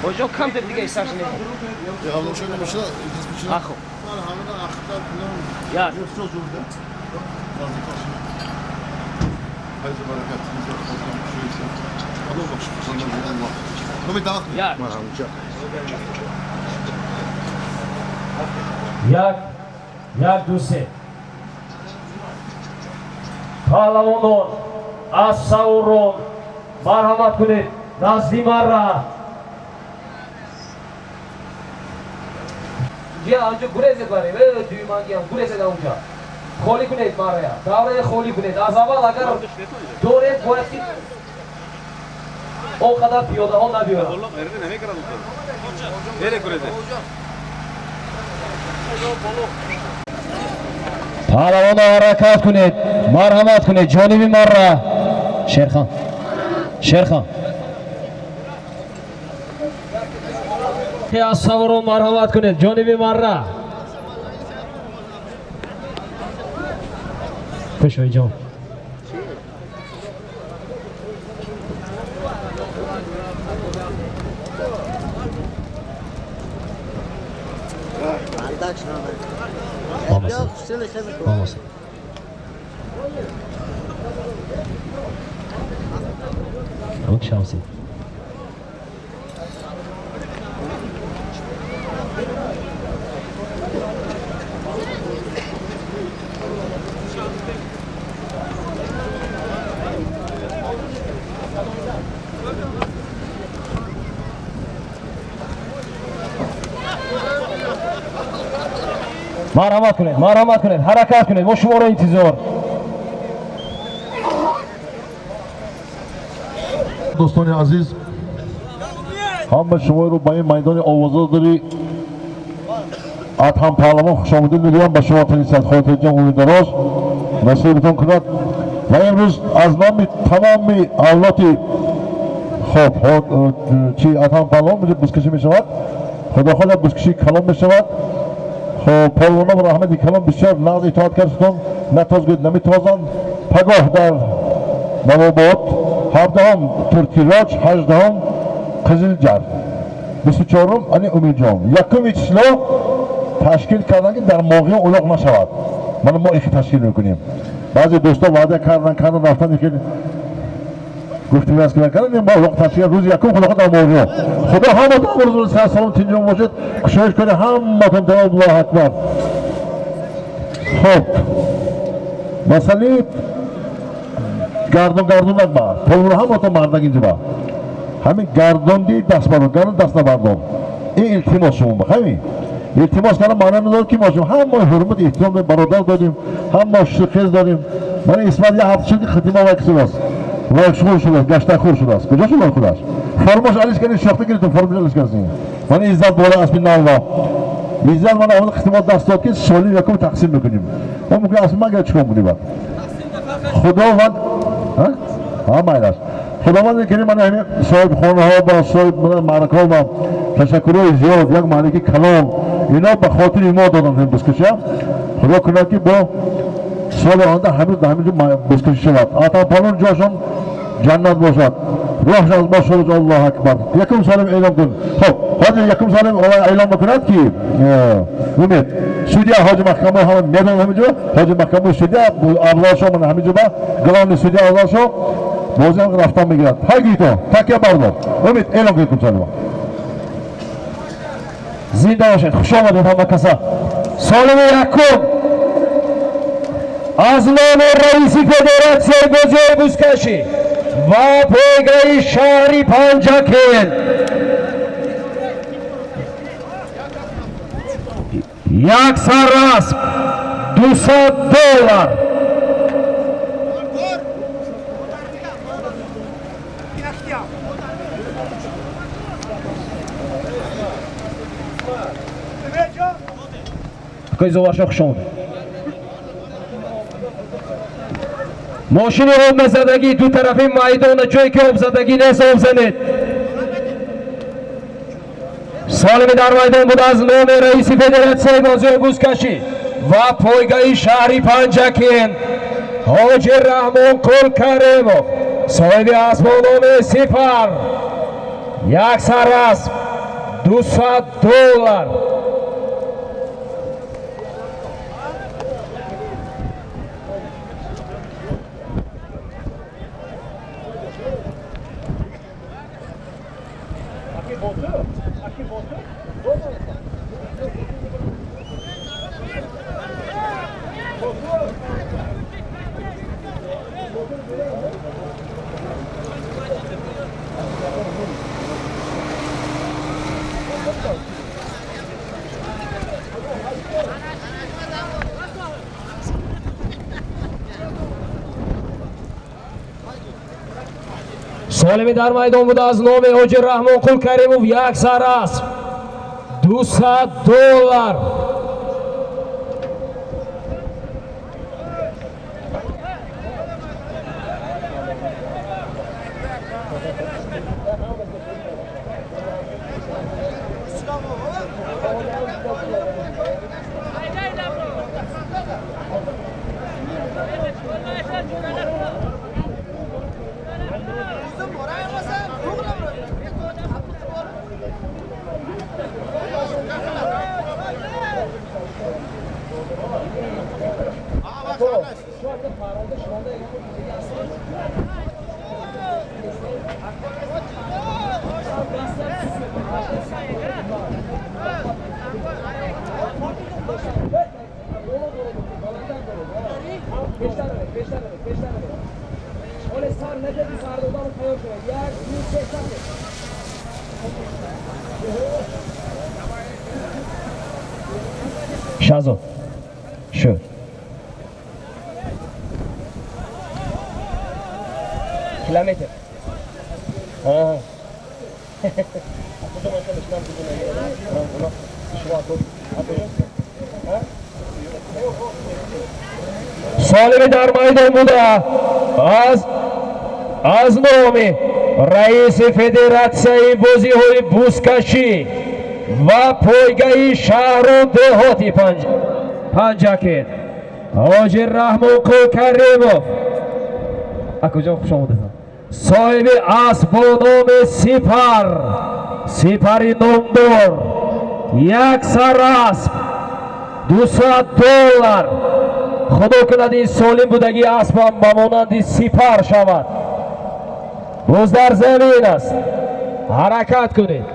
Хоҷо, камтер дига исаш не. Ахо. Як. Як. Як, як, ду, се. Паҳлавонон, ассаурон, марҳамат кунед назди марра. Ҷия, анҷо гурезед барем, дуюмангиам гурезед анҷа. Холӣ кунед маррая, даврае холӣ кунед. Аз аввал агар доред, бояд ки он қадар пиёдаҳо набиёранд. Паҳлавонро ҳаракат кунед, марҳамат кунед ҷониби марра. Шерхан, Шерхан, аз саворон марҳамат кунед ҷониби марра. Пешвоиҷон, Olmasın. Bak Şamsi. Марҳамат кунед, марҳамат кунед, ҳаракат кунед, мо шуморо интизор. Дӯстони азиз, ҳама шуморо ба ин майдони овозадори Адҳам Паҳлавон хушомадид мегӯям. Ба шумо тани хотирҷам, умри дароз насибатон кунад. Ва имрӯз аз номи тамоми авлоти хоб чи Адҳам Паҳлавон бузкашӣ мешавад. Худохоҳ, бузкашии калон мешавад. Хоб, полвоно ба раҳмати калон бисёр нағз итоат кардтон, натозгӯед, наметозанд. Пагоҳ дар Навобод 17-ум Туркироҷ, 18-ум Қизилҷар, 24-ум ани Умидҷон. Якуми число ташкил кардан, ки дар моғиён улоқ нашавад. Мана мо ихи ташкил мекунем. Баъзе дӯсто ваъда кардан, рафтан, ихи гуфтем аст, ки мо улоқ ташкил рӯзи якум, худохоҳ, дар моғиён. Худо ҳаматон рӯз салом, тинҷон бошед, кушоиш кунед ҳаматон. Аллоҳу акбар. Хоб, масъалаи гардон, гардонак ба полвоно ҳаматон мардак инҷа ба ҳамин гардонди даст бардон, гардон даст набардон. Ин илтимос шумо, ҳамин илтимос кардам, маъно надорад, ки мо шумо ҳама ҳурмат, эҳтиром дорем, бародар дорем, ҳама ширхез дорем. Мана Исмат як ҳафта шуд, ки хатима вай шудааст, вайшхӯр шудааст, гаштахӯр шудааст. Куҷо шуд худаш? Формаш алиш кардем, шохта гирифтем, формаш алиш кардем. Мана Иззат бола аспи навва Иззат мана омад, хитима даст дод, ки соли якум тақсим мекунем. Мо мумкин аспи ман чикор кунем баъд? Худованд ҳа, майлаш. Худованд карим, мана ҳамин соҳибхонаҳо ба соҳиб маъракаҳо ба ташаккурҳои зиёд. Як маънаки калон ино ба хотири мо доданд ҳамин бузкашия. Худо кунад, ки бо соли оянда ҳамин дар ҳамин ҷо бузкашӣ шавад. Атапалон ҷошон ҷаннат бошад, роҳш аз мо шуд. Аллоҳу акбар. Якум солим эълон кун. Хоб, ҳозир якум солим эълон мекунад, ки Умед судья ҳоҷи маҳкама ҳама медонад. Ҳамин ҷо ҳоҷи маҳкамаи судья Абдуллошо, мана ҳамин ҷо ба главный судья Абдуллошо бозиам рафтан мегирад. Ҳай, гирито такя бардор. Умед, эълон кун якум солима. Зинда бошед, хуш омадед ҳама каса. Солими якум аз номи раиси федератсияи бозиҳои бузкашӣ ва пойгаи шаҳри Панҷакент як сарасп, 200 доллар. Акои Зоваршо, хуш омадед. Мошини обмезадагӣ ду тарафи майдона, ҷое ки обзадагӣ нест, об занед. Солими дар майдон буд аз номи раиси федератсияи бозиҳои бузкашӣ ва пойгаи шаҳри Панҷакент Ҳоҷи Раҳмонқул Каримов, соҳиби асп бо номи Сипар, як сар асп $200. Солими дар майдон буда аз номи Ҳоҷи Раҳмонқул Каримов, як сар асп $200. Шазод шуд. Километр. Солими дар майдон буда аз номи раиси федератсияи бозиҳои бузкашӣ ва пойгаи шаҳру деҳоти Панҷакент Ҳоҷи Раҳмонқул Каримов, акуҷон, хуш омадед, соҳиби асп бо номи Сипар, Сипари номдор, як сар асп $200. Худо кунад, ин солим будагии аспам ба монанди Сипар шавад. Боз дар замин аст, ҳаракат кунед.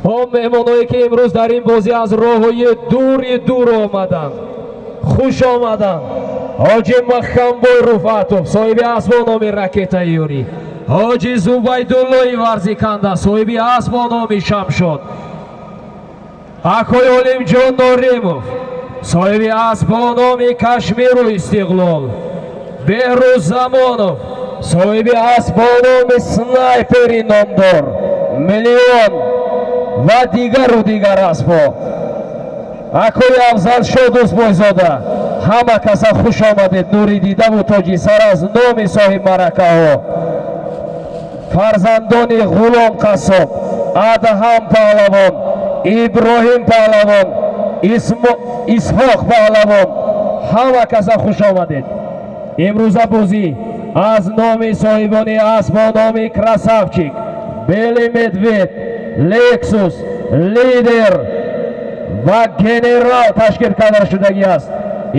Он меҳмоное, ки имрӯз дар ин бозӣ аз роҳҳои дури дур омаданд, хуш омаданд. Ҳоҷи Маҳкамбой Руфатов, соҳиби асп бо номи Ракетаи Юрӣ, Ҳоҷи Зубайдуллои Варзиканда, соҳиби асп бо номи Шамшод, акои Олимҷон Норимов, соҳиби асп бо номи Кашмиру Истиқлол, Беҳрӯз Замонов, соҳиби асп бо номи Снайпери номдор, Миллион ва дигару дигар аспҳо, акои Афзалшо Дӯстбойзода, ҳама каса хуш омадед. Нури дидаву тоҷи сар аз номи соҳибмаъракаҳо, фарзандони Ғулом Қассоб, Адҳам Паҳлавон, Иброҳим Паҳлавон, Исҳоқ Паҳлавон, ҳама каса хуш омадед. Имрӯза бозӣ аз номи соҳибони асп бо номи Красавчик, Белый Медведь, Лексус, Лидер ва Генерал ташкил карда шудагӣ аст.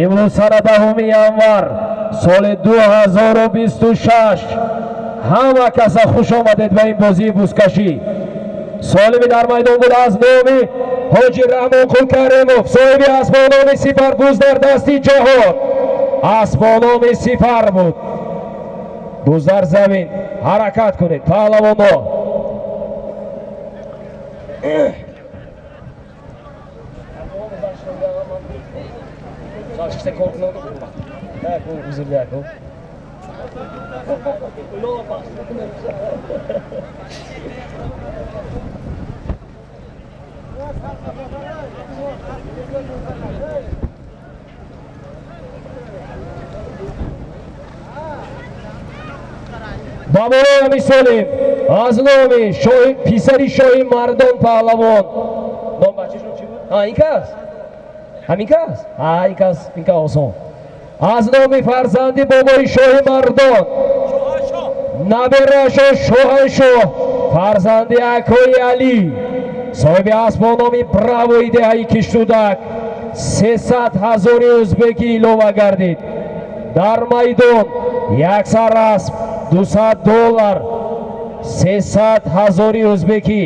Имрӯз сана 10 январ соли 2026. Ҳама каса хуш омадед ба ин бозии бузкашӣ. Солими дар майдон буд аз номи Ҳоҷи Раҳмонқул Каримов, соҳиби асп бо номи Сипар, буз дар дасти ҷаҳон, асп бо номи Сипар буд, буз дар замин. Ҳаракат кунед, паҳлавонҳо. Ба болои ҳамин солим Аз номи шоҳи, писари шоҳи мардон паҳлавон. Ном бачашон чӣ буд? А, ин кас? Ҳамин кас? А, ин кас, ин кас осон. Аз номи фарзанди бобои шоҳи мардон, наберашо Шоҳаншоҳ, фарзанди акои Алӣ, соҳиби асп бо номи Бравои деҳаи Киштудак, 300 ҳазори ӯзбекӣ илова гардид. Дар майдон як сар асп 200 доллар, 300 ҳазори ӯзбекӣ.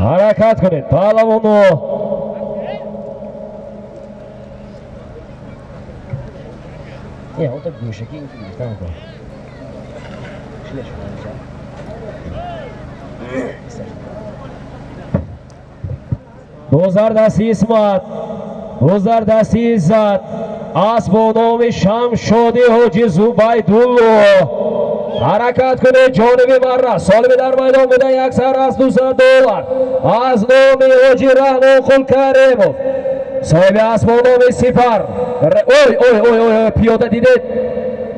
Ҳаракат кунед, паҳлавоно. Не, он так гӯшаки ин гирифтан кун. Шиле шуд. Бозар дасти Исмат, бозар дасти Иззат, асп бо номи Шамшоди ҳоҷи Зубайдулло. Ҳаракат кунед ҷониби марра. Солими дар майдон буда, як сар аз 200 доллар аз номи ҳоҷи Раҳмонқул Каримов, соҳиби асп бо номи Сипар. Ой, ой, ой, ой, пиёда дидед,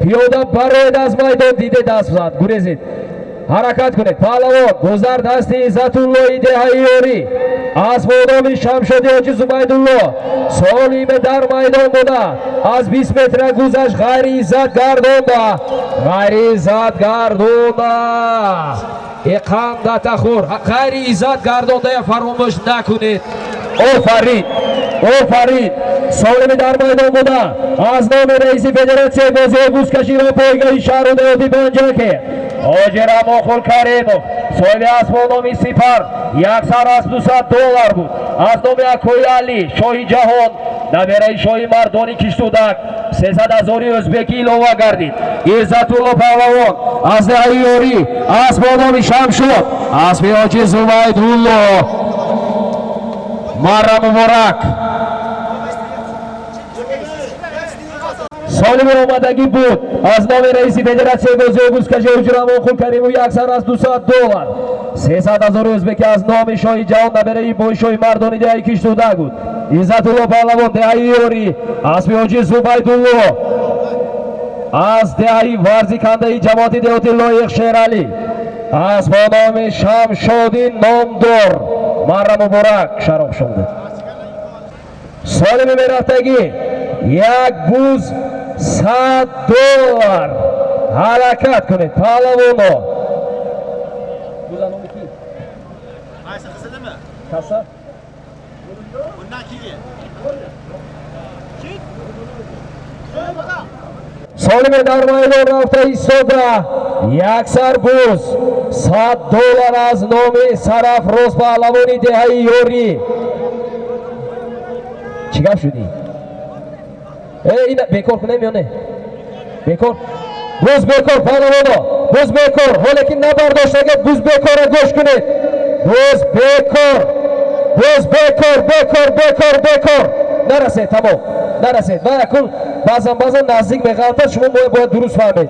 пиёда бароед аз майдон, дидед, асп зад, гурезид. Ҳаракат кунед, паҳлавон. Гузар дасти Иззатуллои деҳаи Ёрӣ, асп бо номи Шамшоди ҳоҷи Зубайдулло. Солиме дар майдон буда, аз 20 метра гузашт, ғайри иззат гардонда, ғайри иззат гардонда. Иқандатахур, ғайри иззат гардондая фаромӯш накунед. Офарин, офарин. Солими дар майдон буда, аз номи раиси федератсияи бозиҳои бузкашӣ ва пойгаҳи шаҳру деҳоти Панҷакент, ҳоҷи Рамоқул Каримов, соҳиби асп бо номи Сипар, як сар асп 200 доллар буд аз номи акои Алӣ, шоҳи ҷаҳон, набераи шоҳи мардони Киштудак, 300 ҳазори ӯзбекӣ илова гардид. Иззатулло паҳлавон аз деҳаи Ёрӣ, асп бо номи Шамшод, аспи ҳоҷи Зубайдулло. Марра муборак. Солими омадагӣ буд, аз номи раиси федератсияи бозиҳои бузкашӣ ҳоҷи Рамонқул Каримов, як сар аз 200 доллар, 300 ҳазори ӯзбекӣ аз номи шоҳи ҷаҳон, набераи бои шоҳи мардони деҳаи Киштудак буд. Иззатулло паҳлавон, деҳаи Ёрӣ, аспи ҳоҷи Зубайдулло аз деҳаи Варзикандаи ҷамоати деҳоти Лоиқ Шералӣ, асп бо номи Шамшоди номдор. Марра муборак, шароф шумдед. Солими мерафтагӣ, як буз 100 доллар. Ҳаракат кунед, паҳлавоно. Буза номи ки? Qaysi qizinimi? Kasa. Bundan keyin. Солиме дар майдон рафта истода, як сар буз 100 доллар аз номи Сарафроз паҳлавони деҳаи Ёрӣ. Чӣ гап шудӣ? Ина бекор кунем ё не? Бекор, буз бекор, паҳлавоно, буз бекор. Ҳоле ки набардоштага, буз бекора гӯш кунед. Буз бекор, буз бекор, бекор, бекор, бекор. Нарасед, тамом, нарасед. Ва якун баъзан, баъзан наздик меғалтад, шумо бояд дуруст фаҳмед.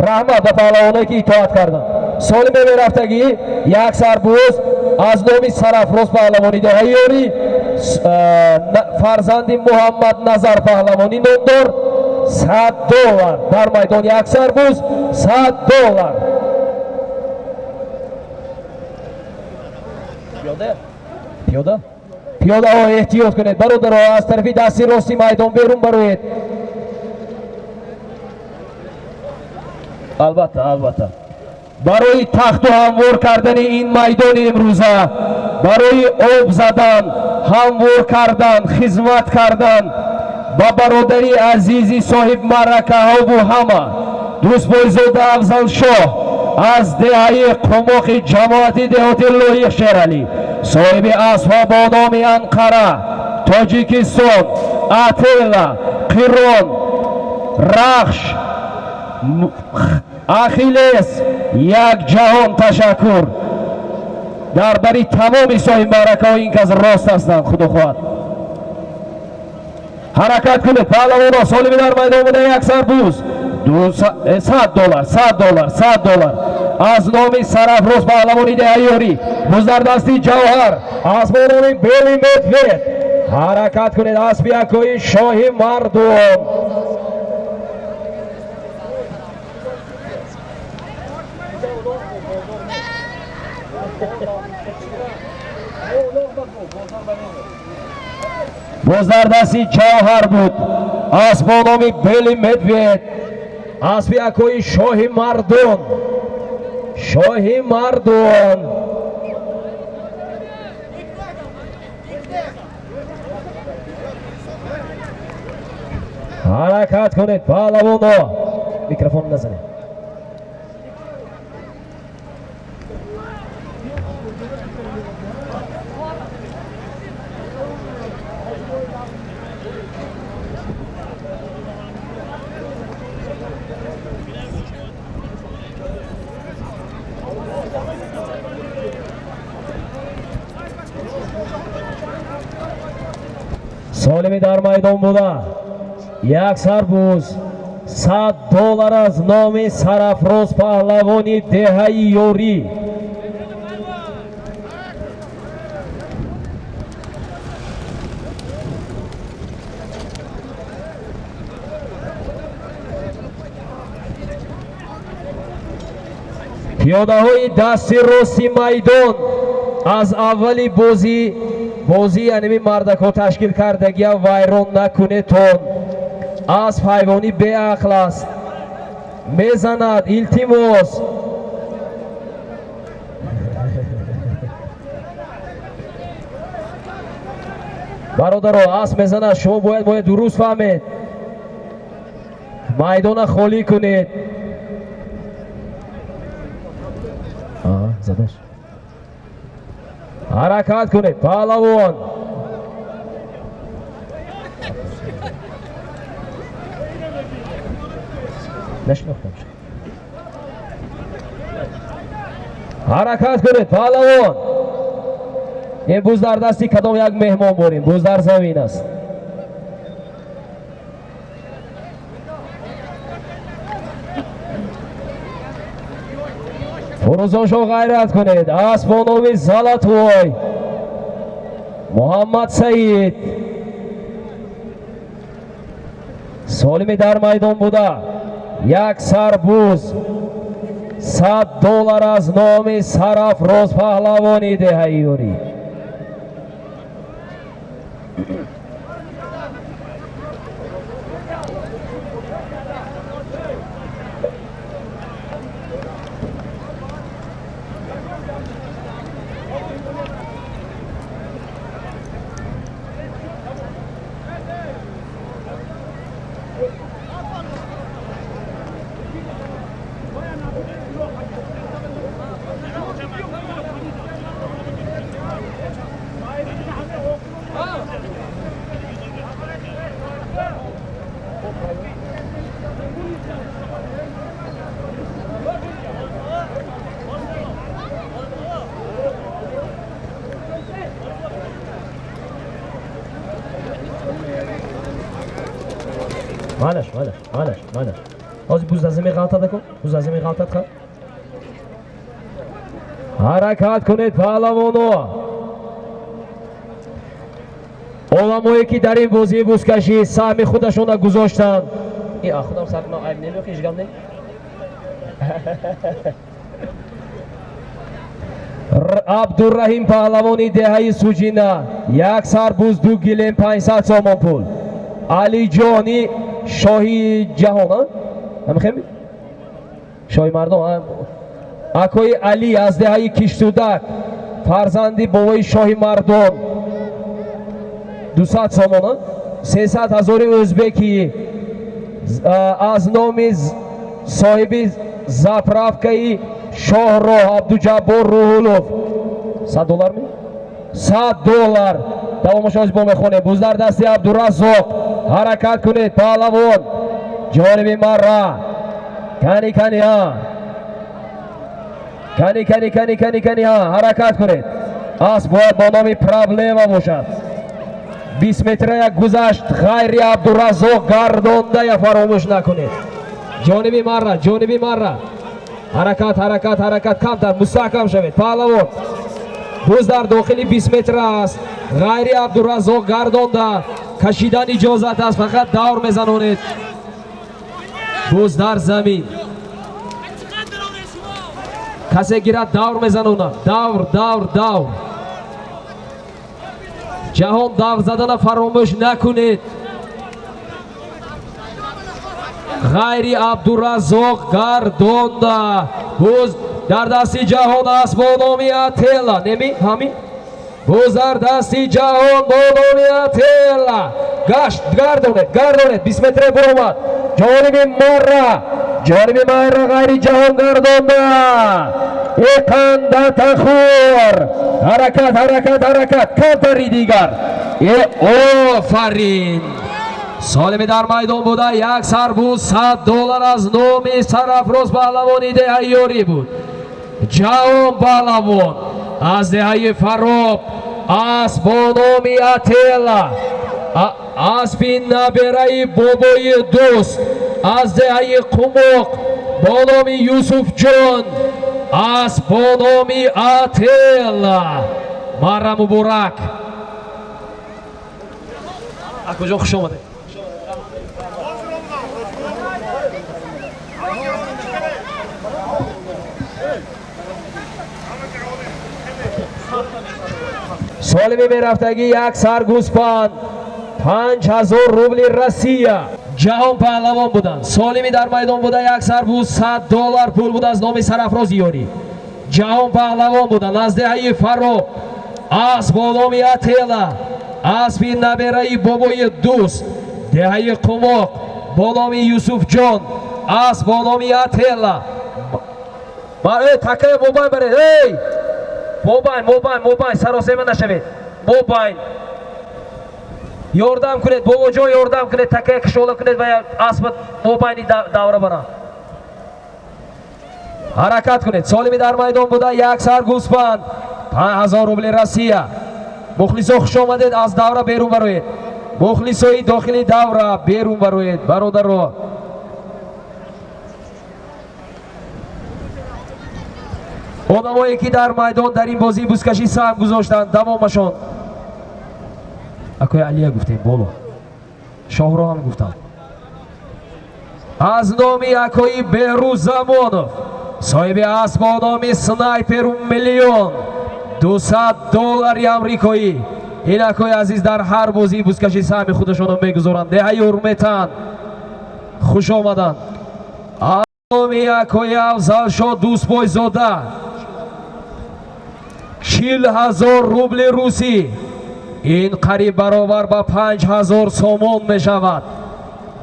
Раҳмат ба паҳлавоное ки итоат карданд. Солиме мерафтагӣ, як сар буз аз номи Сарафроз паҳлавони деҳаи Ёрӣ, фарзанди Муҳаммад Назар паҳлавонӣ номдор, 100 доллар. Дар майдон як сар буз 100 доллар. Пиёда, пиёда, пиёдаҳо, эҳтиёт кунед, бародаро, аз тарафи дасти рости майдон берун бароед. Албатта, албатта, барои тахту ҳамвор кардани ин майдони имрӯза, барои об задан, ҳамвор кардан, хизмат кардан ба бародари азизи соҳиб маъракаҳову ҳама, Дӯстбойзода Афзалшоҳ аз деҳаи Қумоқи ҷамоати деҳоти Лоиқ Шералӣ, соҳиби аспҳо бо номи Анқара, Тоҷикистон, Атела, Қирон, Рахш, Ахилес, як ҷаҳон ташаккур. Дар бари тамоми соҳиб маъракаҳо ин кас рост ҳастанд, худо хоҳад. Ҳаракат кунед, паҳлавоно. Солими дар майдон буда, як сар буз. $100, $100, $100 аз номи Сарафроз паҳлавони деҳаи Ёрӣ. Буз дар дасти Ҷавҳар, асп бо номи Белый Медведь. Ҳаракат кунед, аспи акои шоҳи мардум. Боз дар дасти Ҷавҳар буд, асп бо номи Белый Медведь, аспи акои шоҳи мардон, шоҳи мардон. Ҳаракат кунед, паҳлавоно, микрофон назанед. Солими дар майдон буда, як сарбуз, $100 аз номи Сарафроз паҳлавони деҳаи Ёрӣ. Пиёдаҳои дасти рости майдон аз аввали бозӣ, яъне мардакҳо ташкил кардагия, вайрон накунедтон. Асп ҳайвони беақл аст, мезанад, илтимос. Бародаро, асп мезанад, шумо бояд дуруст фаҳмед, майдона холӣ кунед. Задаш. Ҳаракат кунед, паҳлавон. Нашинохтам. Ҳаракат кунед, паҳлавон. Ин буз дар дасти кадом як меҳмон борем, буз дар замин аст. Фурӯзоншо, ғайрат кунед. Асп бо номи Золотой, Муҳаммад Саид. Солими дар майдон буда, як сарбуз, $100 аз номи Сарафроз паҳлавони деҳаи Ёрӣ. Малаш, малаш, малаш, малаш. Ҳозир буз аз замин ғалтад, ако? Буз аз замин ғалтад, ха? Ҳаракат кунед, паҳлавоно. Оламое ки дар ин бозии бузкашӣ саҳми худашонро гузоштанд. И худам сар кунам, айб намеохи, ҳеҷ гап не. Абдурраҳим паҳлавони деҳаи Суҷина, як сарбуз, ду гилем, 500 сомон пул. Алиҷони шоҳи ҷаҳон, а? Ҳамихеми? Шоҳи мардон, а? Акои Али аз деҳаи Киштудак, фарзанди бобои шоҳи мардон, 200 сомон, а? 300 ҳазори ӯзбекӣ аз номи соҳиби заправкаи Шоҳроҳ Абдуҷаббор Рӯҳулов, $100 ми? $100. Давомашо бо мехонем. Буз дар дасти Абдураззоқ. Ҳаракат кунед, паҳлавон, ҷониби марра. Кани, кани, ҳа, кани, кани, кани, кани, кани, ҳа, ҳаракат кунед. Асп бояд бо номи Проблема бошад. 20 метра як гузашт, ғайри Абдураззоқ гардондая фаромӯш накунед. Ҷониби марра, ҷониби марра. Ҳаракат, ҳаракат, ҳаракат, камтар мустаҳкам шавед. Паҳлавон. Буз дар дохили 20 метр аст. Ғайри Абдураззоқ гардонда. Кашидан иҷозат аст, фақат давр мезанонед. Буз дар замин. Касе гирад, давр мезанонад. Давр, давр, давр. Ҷаҳон, давр задана фаромӯш накунед. Ғайри Абдураззоқ гардонда. Буз дар дасти ҷаҳон аст бо номи Атела. Неми? Ҳамин? Буз дар дасти ҷаҳон бо номи Атела. Гашт, гардонед, гардонед. 20 метре буромад. Ҷониби марра. Ҷониби марра ғайри ҷаҳон гардонда. Иқандатахур. Ҳаракат, ҳаракат, ҳаракат. Камтари дигар. Офарин. Солими дар майдон буда як сарбуз $100 аз номи Сарафроз паҳлавони деҳаи Ёрӣ буд. Ҷаҳон паҳлавон аз деҳаи Фароб, асп бо номи Атела, аспи набераи бобои дӯст аз деҳаи Қумоқ бо номи Юсуфҷон, асп бо номи Атела. Марра муборак. Акбарҷон, хуш омадед. Солими мерафтагӣ як сар гӯспанд 5000 рубли Россия. Ҷаҳон паҳлавон буданд. Солими дар майдон буда як сар буз $100 пул буд аз номи Сарафроз Ёрӣ. Ҷаҳон паҳлавон буданд аз деҳаи Фароб, асп бо номи Атела, аспи набераи бобои дӯст, деҳаи Қумоқ бо номи Юсуфҷон, асп бо номи Атела. Такая мобайн баред. Эй! Мобайн, мобайн, мобайн, саросема нашавед. Мобайн. Ёрдам кунед, бобоҷон, ёрдам кунед, такая кишола кунед ва асп мобайни давра баранд. Ҳаракат кунед. Солими дар майдон буда як сар гӯспанд 5000 рубли Россия. Мухлисо, хуш омадед, аз давра берун бароед. Мухлисои дохили давра берун бароед, бародаро. Одамое ки дар майдон дар ин бозии бузкашӣ саҳм гузоштанд, давомашон. Акои Алия гуфтем боло. Шоҳро ҳам гуфтам. Аз номи акои Беҳрӯз Замонов, соҳиби асп бо номи Снайперу миллион $200 амрикоӣ. Ин акои азиз дар ҳар бозии бузкашӣ саҳми худашонро мегузоранд. Деҳаи Урметан, хуш омаданд. Аз номи акои Афзалшо Дӯстбойзода 40 000 рубли русӣ. Ин қариб баробар ба 5000 сомон мешавад.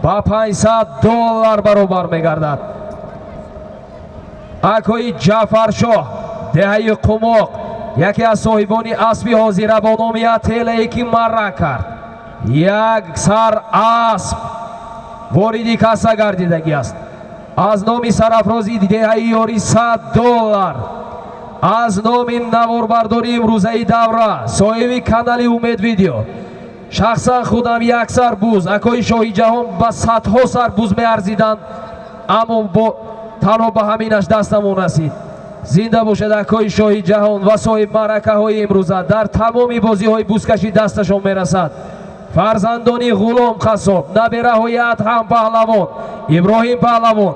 Ба $500 баробар мегардад. Акои Ҷаъфаршоҳ, деҳаи Қумоқ, яке аз соҳибони аспи ҳозира бо номи Ателае ки марра кард. Як сар асп вориди касса гардидагӣ аст. Аз номи Сарафрози деҳаи Ёрӣ $100. Аз номи наворбардори имрӯзаи давра, соҳиби канали Умед Видео, шахсан худам як сар буз. Акои Шоҳи Ҷаҳон ба садҳо сар буз меарзиданд, аммо бо танҳо ба ҳаминаш дастамон расид. Зинда бошад акои Шоҳи Ҷаҳон ва соҳиб маъракаҳои имрӯза, дар тамоми бозиҳои бузкашӣ дасташон мерасад. Фарзандони Ғулом Қассоб, набераҳои Адҳам паҳлавон, Иброҳим паҳлавон,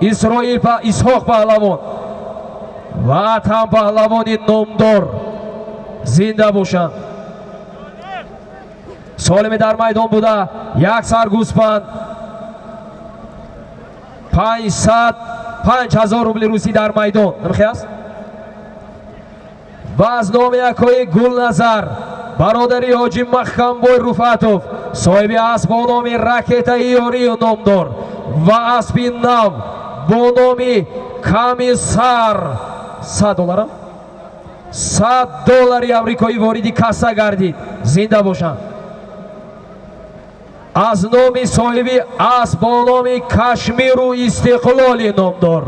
Исроил, Исҳоқ паҳлавон ва Адҳам паҳлавони номдор зинда бошанд. Солими дар майдон буда як сар гӯспанд 5000 рубли русӣ дар майдон. Намхе аст? Ва аз номи акои Гулназар, бародари ҳоҷи Маҳкамбой Руфатов, соҳиби асп бо номи Ракетаи Ёрию номдор ва аспи нав бо номи Камисар, $100, $100 амрикоӣ вориди касса гардид. Зинда бошанд. Аз номи соҳиби асп бо номи Кашмиру Истиқлоли номдор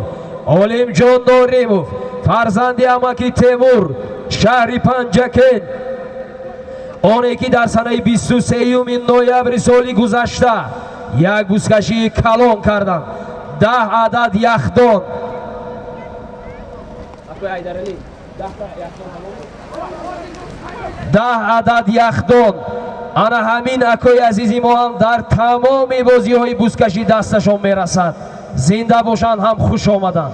Олимҷон Норимов, фарзанди амаки Темур, шаҳри Панҷакент, оне ки дар санаи 23 ноябри соли гузашта як бузкашии калон карданд. 10 адад яхдон. 10 адад яхдон. Ана ҳамин акои азизи мо ҳам дар тамоми бозиҳои бузкашӣ дасташон мерасад. Зинда бошанд, ҳам хуш омаданд.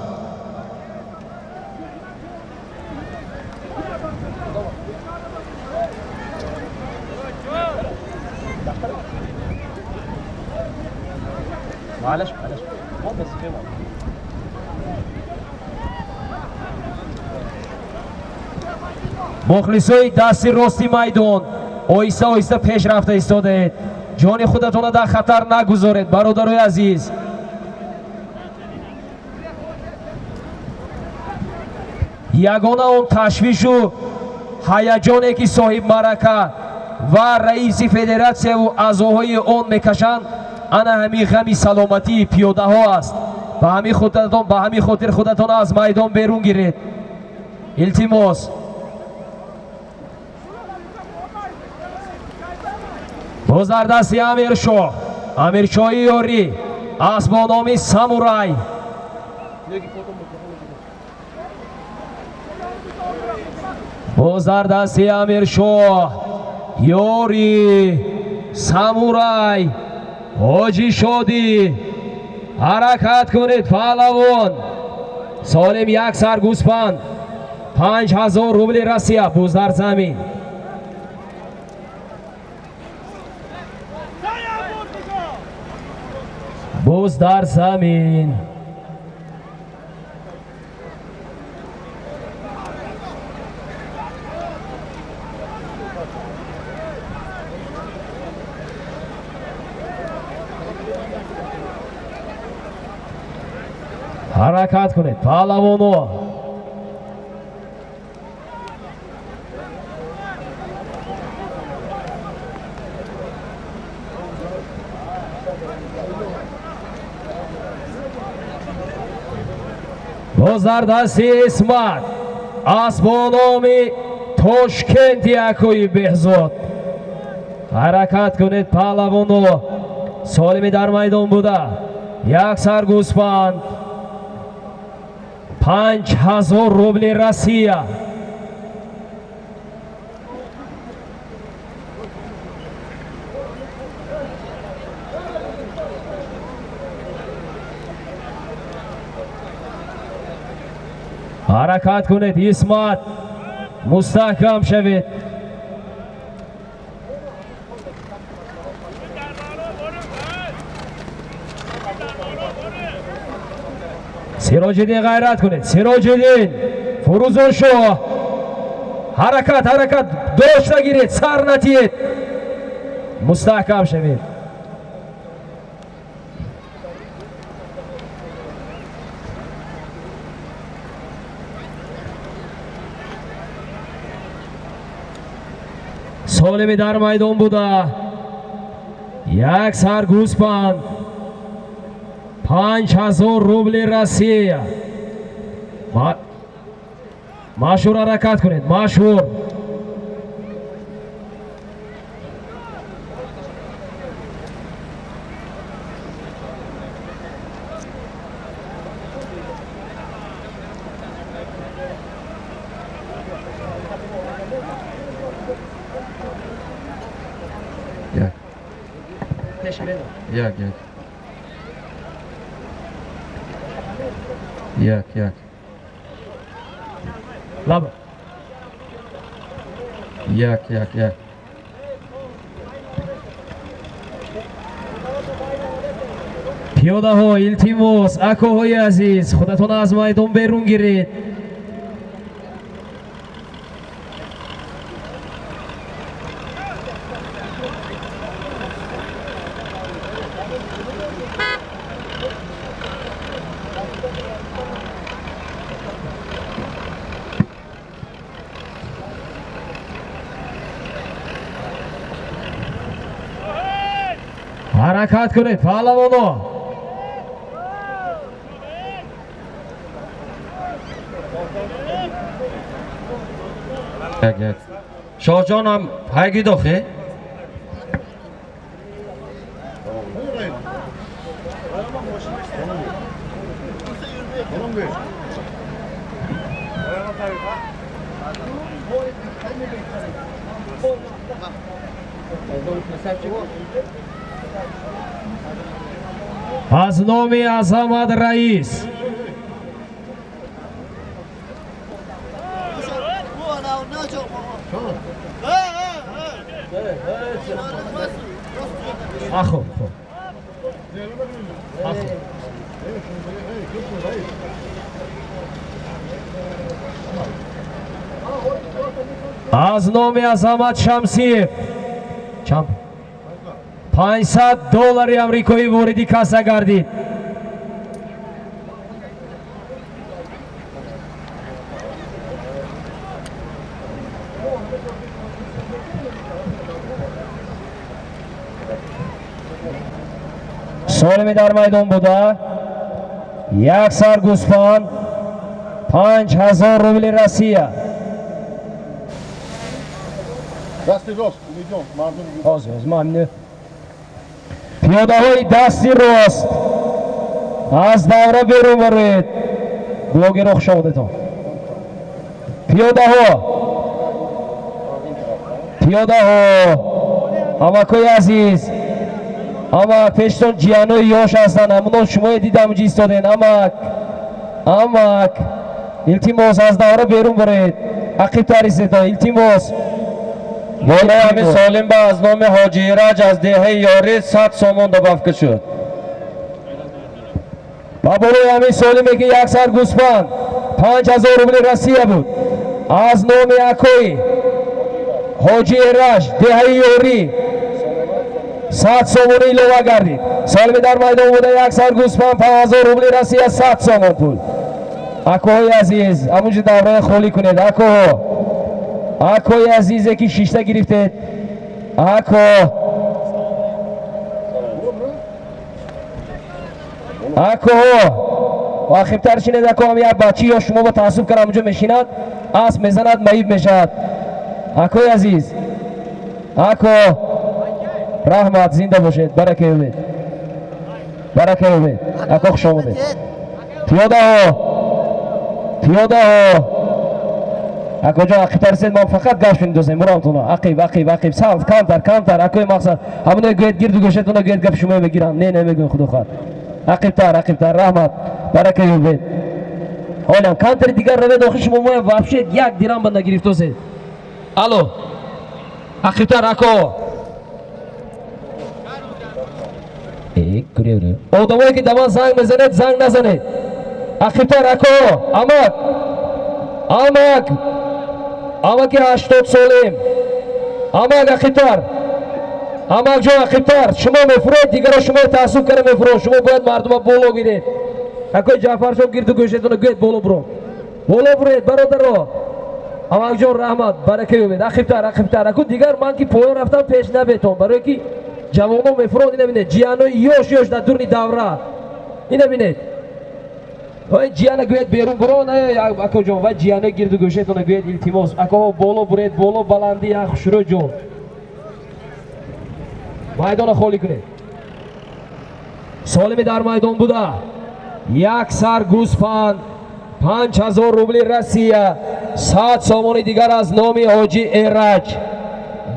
Мухлисои дасти рости майдон, оҳиста оҳиста пеш рафта истодаед. Ҷони худатонро дар хатар нагузоред, бародарои азиз. Ягона он ташвишу ҳаяҷоне ки соҳибмаърака ва раиси федератсияву аъзоҳои он мекашанд, ана ҳамин ғами саломатии пиёдаҳо аст. Ба ҳамин хотир худатон аз майдон берун гиред. Илтимос. Боз дар дасти Амиршоҳ, Амиршоҳи ёрӣ, асп бо номи Самурай. Боз дар дасти Амиршоҳ ёрӣ, Самурай, Ҳоҷи Шодӣ. Ҳаракат кунед паҳлавон. Солим як сар гӯспанд, 5000 рубли Россия. Боз дар замин. Боз дар замин. Ҳаракат кунед паҳлавоно. Боз дар дасти Исмат, асп бо номи Тошкенти акои Беҳзод. Ҳаракат кунед паҳлавоно. Солими дар майдон буда, як сар гӯспанд, 5000 рубли Россия. Ҳаракат кунед Исмат, мустаҳкам шавед. Сироҷиддин ғайрат кунед. Сироҷиддин, Фурӯзоншоҳ, ҳаракат, ҳаракат, дошта гиред, сар натиед, мустаҳкам шавед. Солими дар майдон буда, як сар гӯспанд, 5000 рубли Россия. Машҳур ҳаракат кунед, машҳур. Як, як. Як, як. Лаба. Як, як, як. Пиёдаҳо, илтимос, акоҳои азиз, худатон аз майдон берун гиред. Ҳаракат кунед паҳлавоно. Як, як. Шоҳҷонам ҳайгидохе? Аз номи Азамат Раис. Ахо. Аз номи Азамат Шамсиев 500 доллари амрикоӣ вориди касса гардид. Солими дар майдон буда як сар гӯсфанд 5000 рубли Россия. Дасти рост, Умидҷон, мардум. Ҳозир, ман пиёдаҳои дасти рост аз давра берун бароед. Блогерро хуш омадетон. Пиёдаҳо, пиёдаҳо, ҳамакои азиз, амак пештон ҷиянои ёш ҳастанд, ҳамуно шумое дидам ҷи истоден. Амак, амак, илтимос аз давра берун бароед. Ақибтар истетон, илтимос. Болои ҳамин солим ба аз номи Ҳоҷи Ираҷ аз деҳаи Ёрӣ 100 сомон добавка шуд. Ба болои ҳамин солиме ки як сар гӯсфанд 5000 рубли Россия буд, аз номи акои Ҳоҷи Эраҷ деҳаи Ёрӣ 100 сомонӣ илова гардид. Солими дар майдон буда як сар гӯсфанд 5000 рубли Россия 100 сомон пул. Акоҳои азиз, ҳамунҷо давраи холӣ кунед. Акоҳо, акои азизе ки шишта гирифтед, ако, акоҳо, ақибтар шинед. Ако, ҳам як бачи ё шумо ба таассуб кара ҳамунҷо мешинад, асп мезанад, маиб мешавад. Акои азиз, ако, раҳмат, зинда бошед, барака ёбед, барака ёбед. Ако, хуш омадед. Пиёдаҳо, пиёдаҳо, акоҷон, ақибтар истед, ман фақат гашт мендозем, мурамтона. Ақиб, ақиб, ақиб, сав, камтар, камтар. Акои мақсад, ҳамоно гӯед гирду гӯшатона гӯед гапи шумо мегирам. Не, не мегӯем, худо хоҳад. Ақибтар, ақибтар, раҳмат, барака ёбед. Ҳолам камтари дигар равед, охир шумо моя вообще як дирам ба нагирифтосед. Алло, ақибтар, ако. Одамое ки да ман занг мезанед, занг назанед. Ақибтар, ако, амак, амак, амаки 80 солем, амак, ақибтар, амакҷон, ақибтар. Шумо мефуред, дигаро шумо таассуб кара мефурод. Шумо бояд мардума боло гиред. Акои Ҷаъфаршо, гирду гӯшетона гӯед боло буро, боло буред, бародаро. Амакҷон, раҳмат, барака ёбед. Ақибтар, ақибтар. Аку дигар ман ки поён рафтам, пеш набетон, барое ки ҷавоно мефурод. Ина бинед, ҷиянои ёш ёш дар дурни давра. Ина бинед, ҷияна гӯед берун буро. Акоҷон, ва ҷиянои гирду гӯшетона гӯед, илтимос. Акоҳо, боло буред, боло, баландӣ, як хушрӯ ҷон. Майдона холӣ кунед. Солими дар майдон буда як сар гӯсфанд 5000 рубли Россия, 100 сомони дигар аз номи Ҳоҷи Эраҷ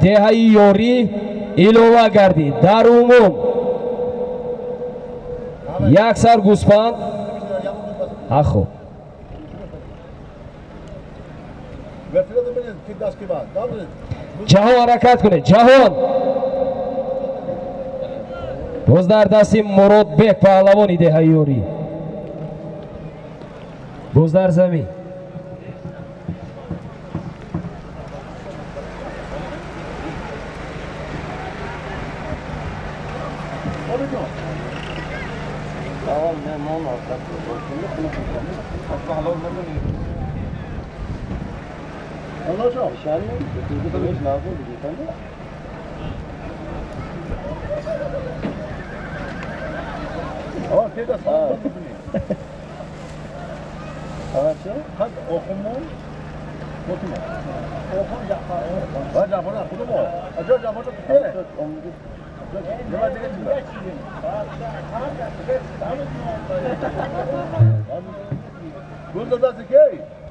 деҳаи Ёрӣ илова гардид. Дар умум як сар гӯсфанд. Ахо, ҷаҳон, ҳаракат кунед, ҷаҳон. Боз дар дасти Муродбек паҳлавони деҳаи Ёрӣ, боз дар замин.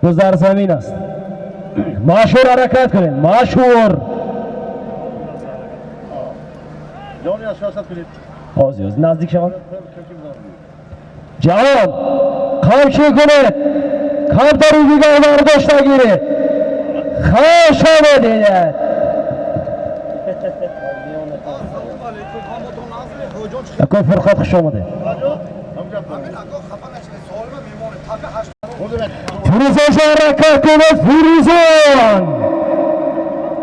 Боз дар замин аст. Машҳур, ҳаракат кунед, машҳур. Ҳозир наздик шавад. Ҷавон, қамчӣ кунед, камтари дигар бардошта гиред. Хуш омадед. Акои Фурқат, хуш омадед. Фурӯзон, ҳаракат кунед, Фурӯзон.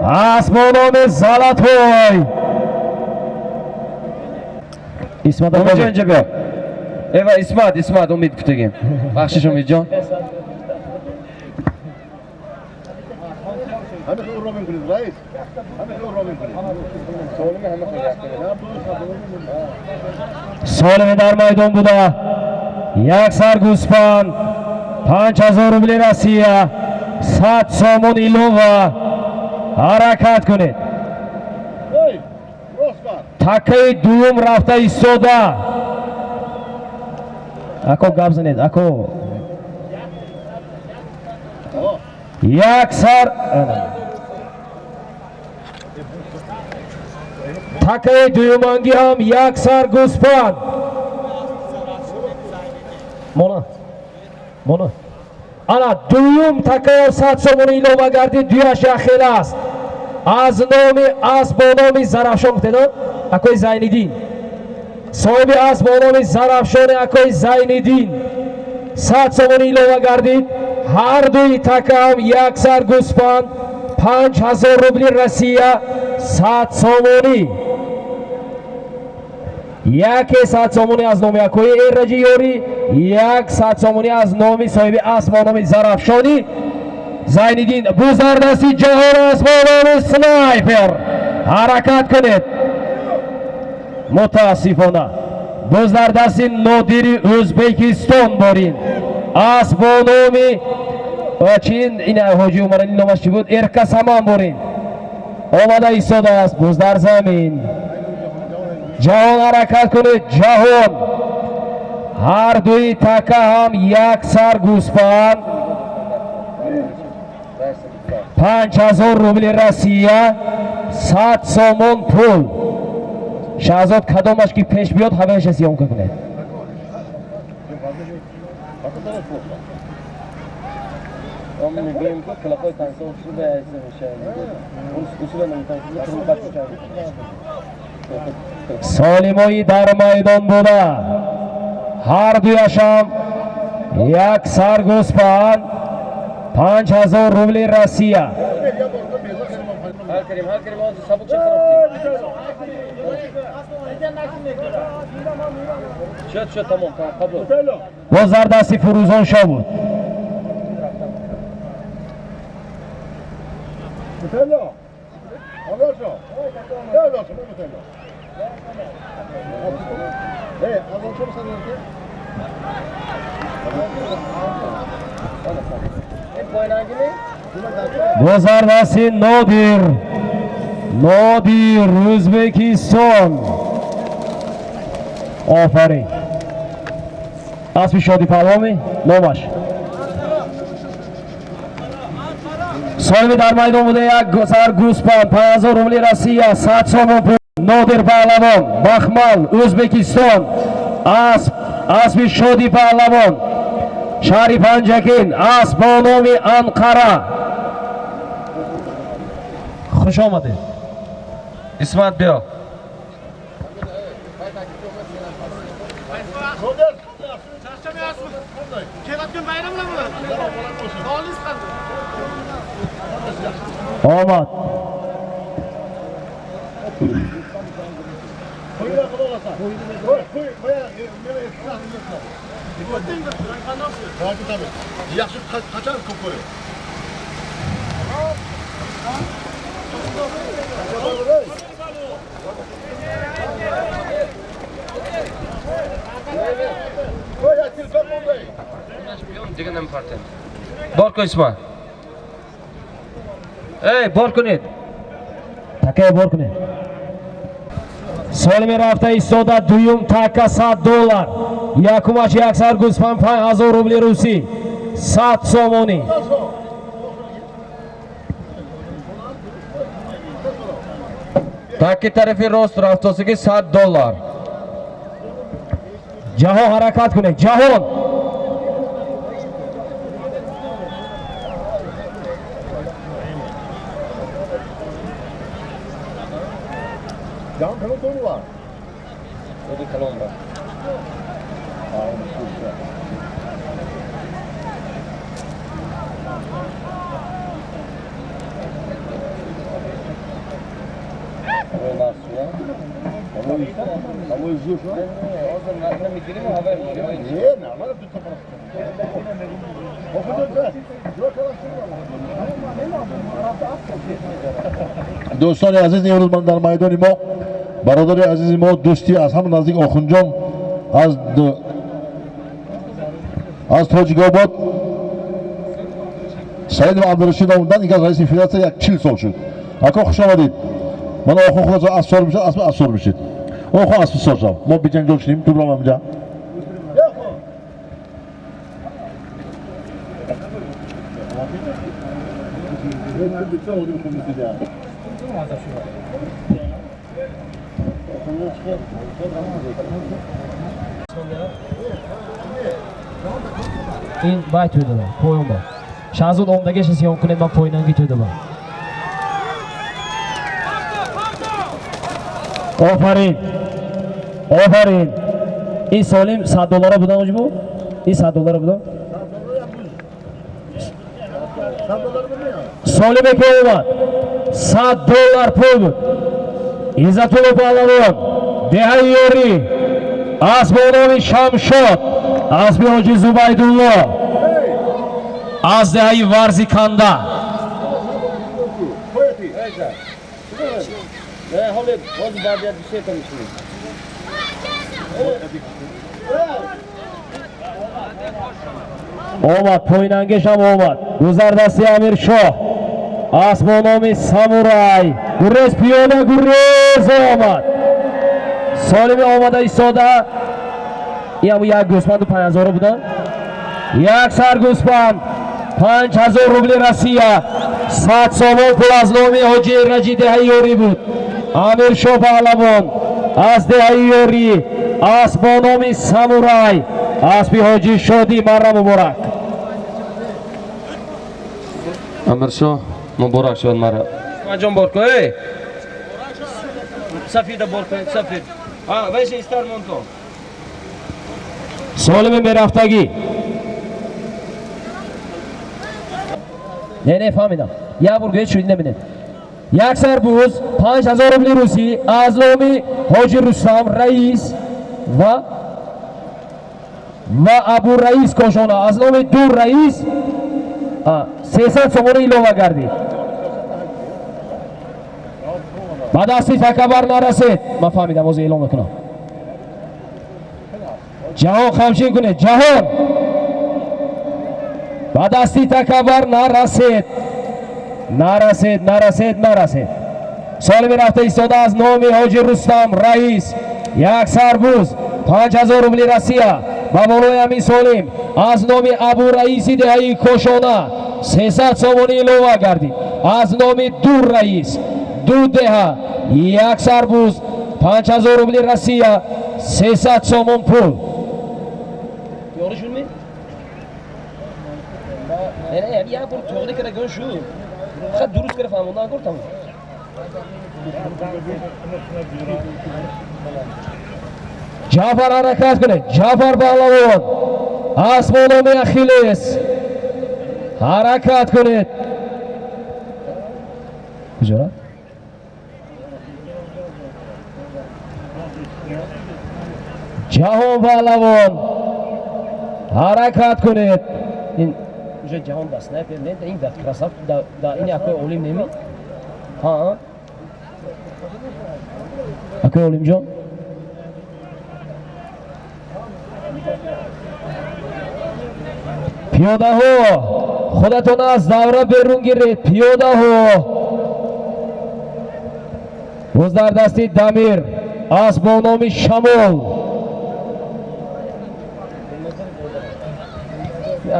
Асп бо номи Золотой. Исмат. Умидҷон, инҷа биё. Эва, Исмат, Исмат, Умид гуфтагим. Бахшиш, Умидҷон. Солими дар майдон буда, як сар гӯспанд, 5000 рубли Россия, 100 сомон илова. Ҳаракат кунед. Такаи дуюм рафта истода. Ако, гап занед, ако. Як сар такаи дуюмангӣ ҳам як сар гӯспанд. Мона, мона, ана дуюм такаям 100 сомон илова гардид. Дуяш яхел аст. Аз номи асп бо номи Зарафшон гуфтедо, акои Зайниддин, соҳиби асп бо номи Зарафшони акои Зайниддин, 100 сомон илова гардид. Ҳар дуи такаам як сар гӯспанд, 5000 рубли Россия, 100 сомонӣ. Яке 100 сомонӣ аз номи акои Эраҷи Ёрӣ, як 100 сомонӣ аз номи соҳиби асп бо номи Зарафшонӣ Зайниддин. Буз дар дасти Ҷаҳон аст бо номи Снайпер. Ҳаракат кунед. Мутаассифона, боз дар дасти Нодири Ӯзбекистон борин. Асп бо номи чин, ин Ҳоҷи Умарали номаш чӣ буд? Эркасаман борин омада истодааст. Боз дар замин. Ҷаҳон, ҳаракат кунед, Ҷаҳон. Ҳар дуи така ҳам як сар гӯспанд, 5000 рубли Россия, 100 сомон пул. Шаҳзод, кадомаш ки пеш биёд, ҳамаша съёмка кунед. Солимои дар майдон буда, ҳар дуяшам як сар гӯспанд, 5000 рубли Россия. Ҳал кардем, ҳал кардем, ҳозир сабук шуд. Шуд, шуд, тамом, тамом, қабул. Боз дар дасти Фурӯзон шо буд. Боз дар дасти Нодир, Нодир, Ӯзбекистон. Офарин. Аспи Шоди Палвоми номаш. Соҳиби дар майдон буда, як сар гӯспанд, 5000 рубли Россия, 100 сомон пул. Нодир Паҳлавон, Бахмал, Ӯзбекистон. Асп, аспи Шоди Паҳлавон, шаҳри Панҷакент. Асп бо номи Анқара. Хуш омадед. Исмат, биё. Омад. Дига намепартем. Бор кун, Исмат. Эй, бор кунед. Такая бор кунед. Солими рафта истода, дуюм така 100 доллар, якумаш як сар гӯспанд, 5000 рубли русӣ. 100 сомонӣ. Таки тарафи рост рафтосиги 100 доллар. Ҷаҳон ҳаракат кунед, ҷаҳон. Дӯстони азиз, имрӯз ман дар майдони мо бародари азизи мо, дӯсти аз ҳама наздик Охунҷон аз Тоҷикобод Саидов Абдурашид омадан, ин раиси федератсия як 40 сол шуд. Ако, хуш омадед. Ман охун худо асфор мешад, асп асфор мешид. Охун асп сор шав. Мо биҷанҷол шудем, ту брам амҷа. Ин бай тӯй додам, поён ба. Шаҳзод омдагеша сиём кунед, ман поинанги тӯй додам. Офарин, офарин. Ин солим 100 доллара будан оҷбу? Ин 100 доллара будан? Солиме ки омад 100 доллар пул буд. Иззатулло Паҳлавон, деҳаи Ёрӣ, асби номи Шамшод, асби ҳоҷи Зубайдулло аз деҳаи Варзиканда. Омад, поинангешам омад. Гузардасти Амиршоҳ, асб бо номи Самурай. Гурез, пиёда, гурез омад. Солими омада истода. Ин ҳамун як гӯспанду 5000 будан. Як сар гӯспанд 5000 рубли Россия, 100 сомон пул аз номи ҳоҷи Эраҷи деҳаи Ёрӣ буд. Амиршоҳ Паҳлавон аз деҳаи Ёрӣ, асб бо номи Самурай, асби ҳоҷи Шодӣ. Марра муборак. Амиршоҳ муборак шуд мара. Анҷом бор кун, эй. Сафида бор кун, сафид. А, вайша истар монто. Солими мерафтагӣ. Не, не, фаҳмидам. Як бор гӯед, шуди наминед. Як сар буз 5000 рубли русӣ аз номи ҳоҷи Рустам раис ва Абу Раис Кошона, аз номи ду раис 300 сомона илова гардид. Ба дасти такабар нарасед. Ман фаҳмидам, ҳозир эълон мекунам. Ҷаҳон хамчин кунед, ҷаҳон. Ба дасти такабар нарасед. Нарасед, нарасед, нарасед. Солими рафта истода аз номи ҳоҷи Рустам раис, як сарбуз 5000 рубли Россия ба болои ҳамин солим аз номи Абу Раиси деҳаи Кошона 300 сомонӣ илова гардид. Аз номи ду раис, ду деҳа, як сарбуз 5000 рубли Россия, 300 сомон пул. Ёрӣ шудми? Не, не, як бор тоғри кара гӯн шуд. Фақат дуруст кара фаҳмондан гур тамом. Ҷафар ҳаракат кунед. Ҷафар Паҳлавон, асб бо номи Ахиллес, ҳаракат кунед. Куҷо рафт? Ҷаҳон Паҳлавон ҳаракат кунед. Ин уже ҷаҳон да снайпер не, ин да красав, да ин акои олим неми? Ҳа? Акои Олимҷон? Пиёдаҳо, худатон аз давра берун гиред, пиёдаҳо. Боз дар дасти Дамир, асб бо номи Шамол.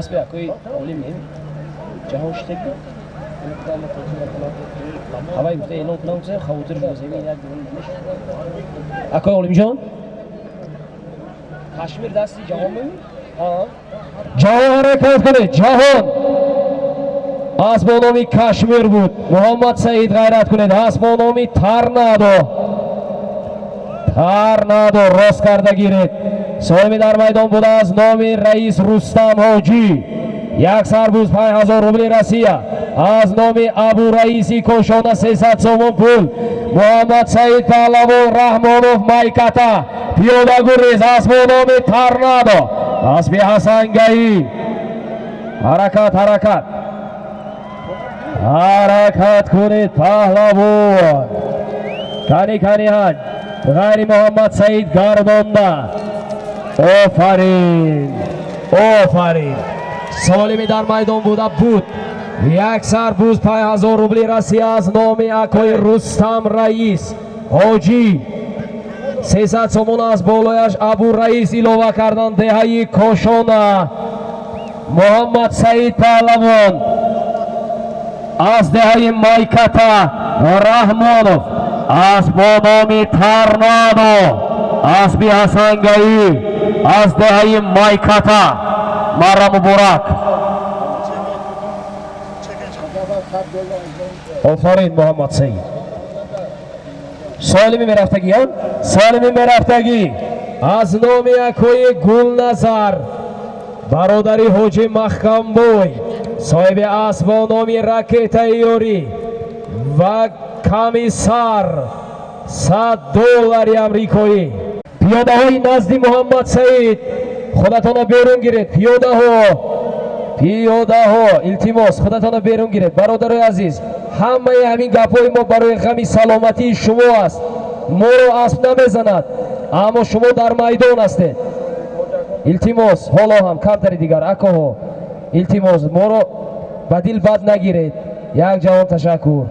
Асби акои олим не? Ҷаҳон шитаги. Ҳавай гуфта эълон кунам, гуфта хавотир шуда, замин як дувон намешавад. Акои Олимҷон? Кашмир дасти ҷаҳон меми? Ҷаҳон ҳаракат кунед, ҷаҳон. Асб бо номи Кашмир буд. Муҳаммад Саид ғайрат кунед. Асб бо номи Торнадо. Торнадо рост карда гиред. Соҳиби дар майдон буда аз номи раис Рустам Ҳоҷӣ. Як сарбуз 5000 рубли Россия. Аз номи Абу Раиси Кошона 300 сомон пул. Муҳаммад Саид Паҳлавон Раҳмонов Майката. Пиёдагурез асб бо номи Торнадо. Асби Ҳасангаӣ. Ҳаракат, ҳаракат. Ҳаракат кунед паҳлавон. Кани кани ҳаҷ. Ғайри Муҳаммад Саид гардонда. Офарин. Офарин. Солими дар майдон буда буд. Як сарбуз 5000 рубли Россия аз номи акои Рустам Раис Ҳоҷӣ. 300 сомон аз болояш Абу Раис илова кардан деҳаи Кошона. Муҳаммад Саид Паҳлавон аз деҳаи Майката Раҳмонов аз бо номи Торнадо асби Ҳасангаӣ аз деҳаи Майката. Марра муборак. Офарин Муҳаммад Саид. Солими мерафтагӣ, солими мерафтагӣ аз номи акои Гулназар бародари Ҳоҷи Маҳкамбой соҳиби асб бо номи Ракетаи ёрӣ ва комиссар 100 доллари амрикоӣ. Пиёдаҳои назди Муҳаммад Саид худатонро берун гиред. Пиёдаҳо, пиёдаҳо, илтимос, худатонро берун гиред. Бародарои азиз, ҳамаи ҳамин гапҳои мо барои ғами саломатии шумо аст. Моро асб намезанад, аммо шумо дар майдон ҳастед. Илтимос, ҳоло ҳам камтари дигар акоҳо, илтимос, моро ба дил бад нагиред. Як ҷавон ташаккур.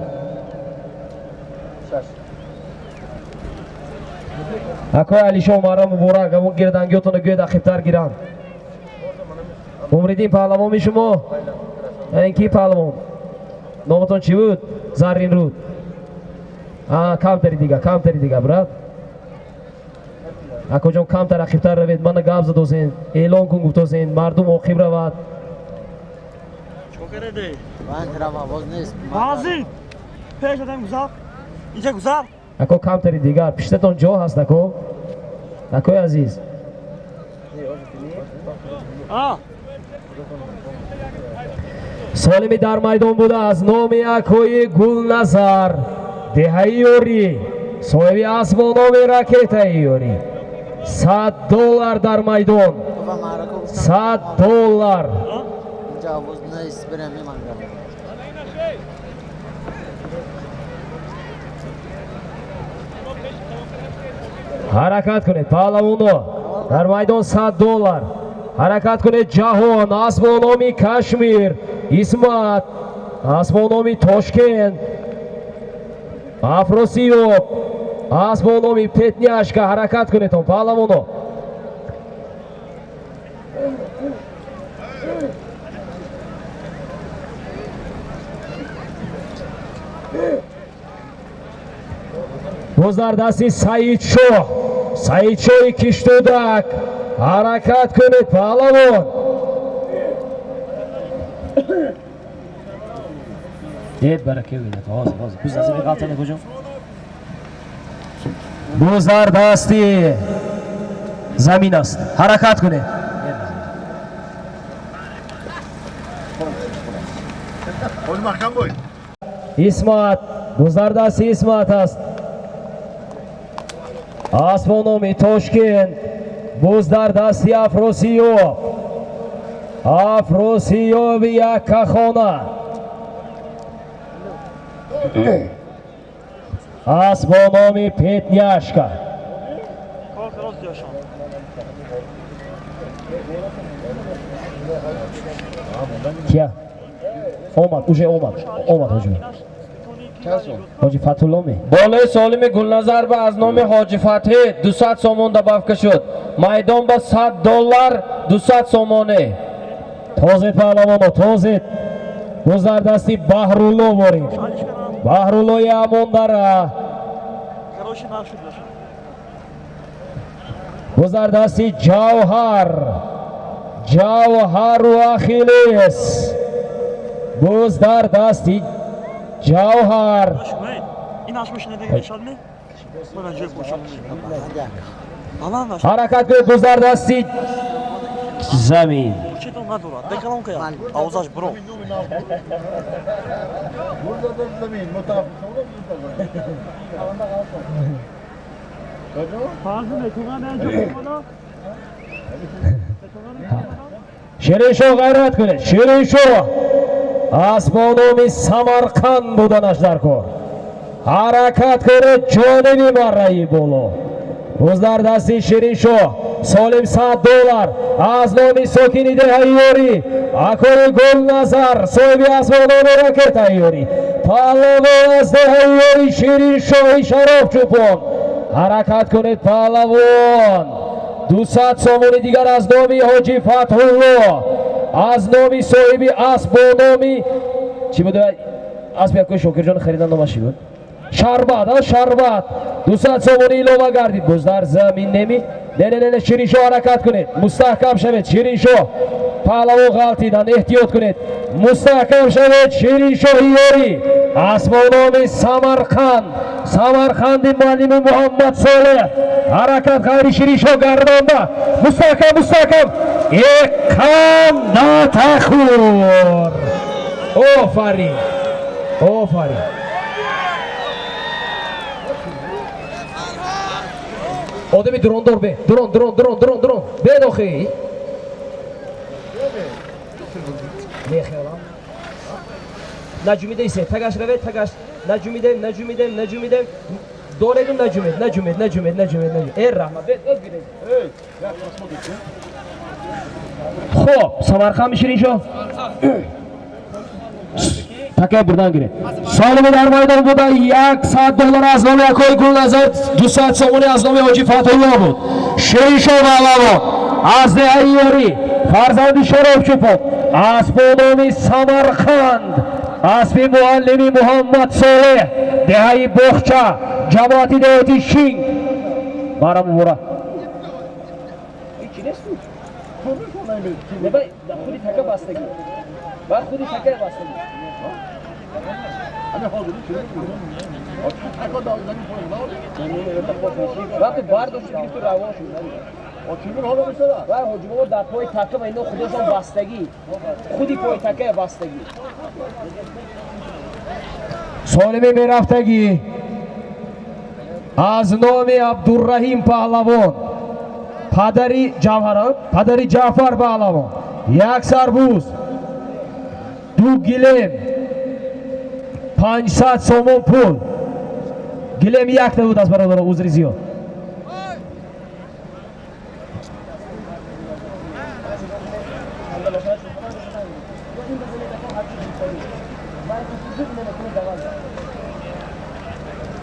Акои Алишо марра муборак, ҳамон гирдангиётонро гӯед ақибтар гиранд. Умриддин паҳлавони шумо? Ин ки паҳлавон? Номатон чӣ буд? Зарринруд. Камтари дигар, камтари дигар, брат. Акоҷон, камтар ақибтар равед, мана гап задосен, эълон кун гуфтосен, мардум оқиб равад. Ако, камтари дигар, пиштатон ҷо ҳаст, ако? Акои азиз. Солими дар майдон буда аз номи акои Гулназар деҳаи ёрӣ соҳиби асб бо номи Ракетаи ёрӣ 100 доллар дар майдон, 100 доллар. Ҳаракат кунед паҳлавоно, дар майдон 100 доллар. Ҳаракат кунед ҷаҳон асб бо номи Кашмир, Исмат асб бо номи Тошкент, Афросиёб асб бо номи Петняшка. Ҳаракат кунедон паҳлавоно. Боз дар дасти Саидшоҳ, Саидшоҳи Киштудак. Ҳаракат кунед паҳлавон. Дед барака бинад. Ҳозир, ҳозир. Буз аз ғалтана куҷо? Боз дар дасти замин аст. Ҳаракат кунед. Исмат, боз дар дасти Исмат аст. Асб бо номи Тошкент, боз дар дасти Афросиёб. Афросиёби яккахона. Асб бо номи Петняшка. Кия? Омад, уже омад. Омад ҳоҷи. Ҳоҷи Фатулло ме? Болои солими Гулназар ба аз номи Ҳоҷи Фатҳӣ 200 сомон добавка шуд. Майдон ба 100 доллар 200 сомонӣ. Тозед, паҳлавоно, тозед. Боз дар дасти Баҳрулло ворид. Баҳруллои Амондара. Боз дар дасти Ҷавҳар. Ҷавҳару Ахиллес. Боз дар дасти Ҷавҳар. Ҳаракат кунед, боз дар дасти замин. Шириншоҳ, ғайрат кунед. Шириншоҳ, асп бо номи Самарқанд буданаш дар кор. Ҳаракат кунед ҷониби марраи боло. Боз дар дасти Шириншоҳ. Солим $100 аз номи сокини деҳаи Ёрӣ, акои Гулназар, соҳиби асп бо номи Ракетаи Ёрӣ, паҳлавон аз деҳаи Ёрӣ, Шириншоҳи Шароф Чӯпон. Ҳаракат кунед, паҳлавон. 200 сомони дигар аз номи ҳоҷи Фатҳулло, аз номи соҳиби асп бо номи чӣ буда, аспи акои Шокирҷон харидан, номаш чӣ буд? Шарбат, а, Шарбат. 200 сомони илова гардид. Боз дар замин неми, не, не, не, не. Шириншоҳ, ҳаракат кунед, мустаҳкам шавед. Шириншоҳ, паҳлавон ғалтидан, эҳтиёт кунед, мустаҳкам шавед. Шириншоҳи Ёрӣ, асп бо номи Самарқанд, Самарқанди муаллими Муҳаммад Солеҳ. Ҳаракат, ғайри Шириншоҳ, гардонда, мустаҳкам, мустаҳкам, еқам натахур. Офарин, офарин. Одами дрондор бе, дрон, дрон, дрон, дрон, дрон бед охи. Мехелам наҷумида исе, тагаш равед, тагаш наҷумидем, наҷумидем, наҷумидем, дореду наҷумед, наҷумед, наҷумед, наҷумед, наҷумед. Э, раҳмат, бед, гиред. Хоб, Самарқанд, Шириншоҳ, такай бурдан гиред. Солими дар майдон буда $100 аз номи акои Гулназар, 200 сомонӣ аз номи ҳоҷи Фатҳулло буд. Шириншоҳ паҳлавон аз деҳаи Ёрӣ, фарзанди Шароф Чӯпон, асп бо номи Самарқанд, аспи муаллими Муҳаммад Солеҳ, деҳаи Боғча, ҷамоати деҳоти Шинг. Мара муборак. Ҳичи несту, худи така бастагӣ, ба худи така бастагӣ. Вақте бардошт, гирифту равон шуд. Ва ҳоҷи бобо дар пои така ва ино худошон бастагӣ, худи пои така бастагӣ. Солиме мерафтагӣ аз номи Абдурраҳим паҳлавон, падари Ҷавҳара, падари Ҷаъфар паҳлавон, як сарбуз, ду гилем, 500 сомон пул. Гилем якта буд аз бародаро, узри зиёд.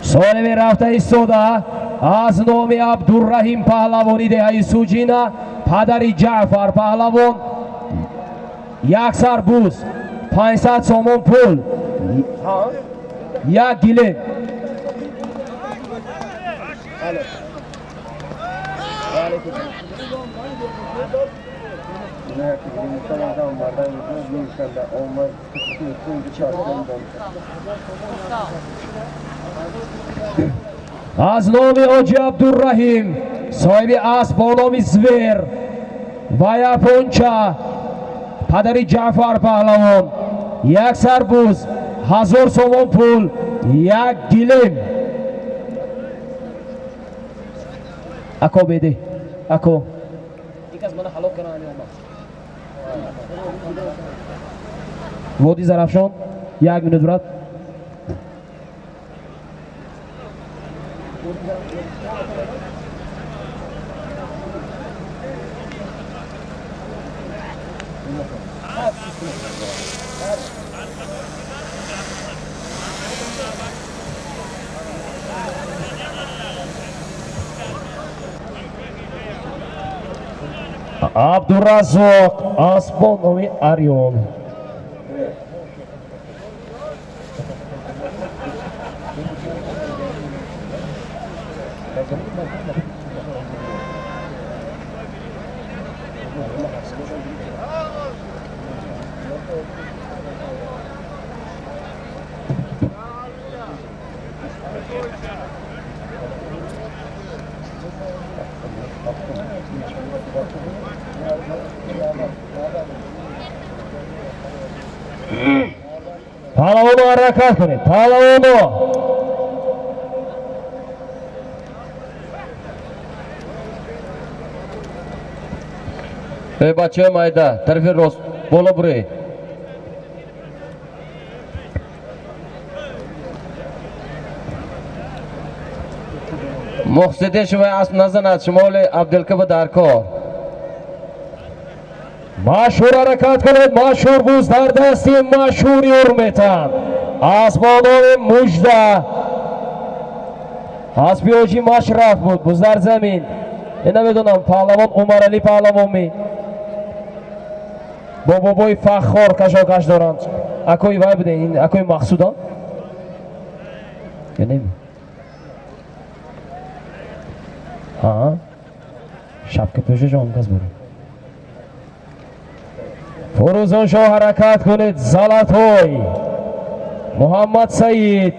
Солими рафта истода аз номи Абдурраҳим паҳлавони деҳаи Суҷина, падари Ҷаъфар паҳлавон, як сарбуз, 500 сомон пул, як гилем. Аз номи ҳоҷи Абдурраҳим, соҳиби асп бо номи Звер ва Японча, падари Ҷаъфар паҳлавон, як сарбуз, 1000 сомон пул, як гилем. Ако беде, ако икас мана ҳалок кана омад. Води Зарафшон, як минут, брат. Абдураззоқ, асп бо номи Арёл. Паҳлавоно, ҳаракат кунед, паҳлавоно. Эй, бачаҳои майда, тарафи рост боло буред. Муҳсидин шумо асп назанад, шумо оли Абдулка дар кор. Машҳур, ҳаракат кунед, машҳур. Буз дар дасти машҳури Урметан, асп бо номи Мужда, аспи ҳоҷи Машраф буд. Буз дар замин. Е, намедонам, паҳлавон Умаралӣ паҳлавон ми бо бобои Фаххор кашокаш доранд. Акои вай буде, ин акои Мақсудон ё неми? Ҳа, шапка пӯшаш он кас буд. Фурӯзоншоҳ, ҳаракат кунед. Золотой, Муҳаммад Саид,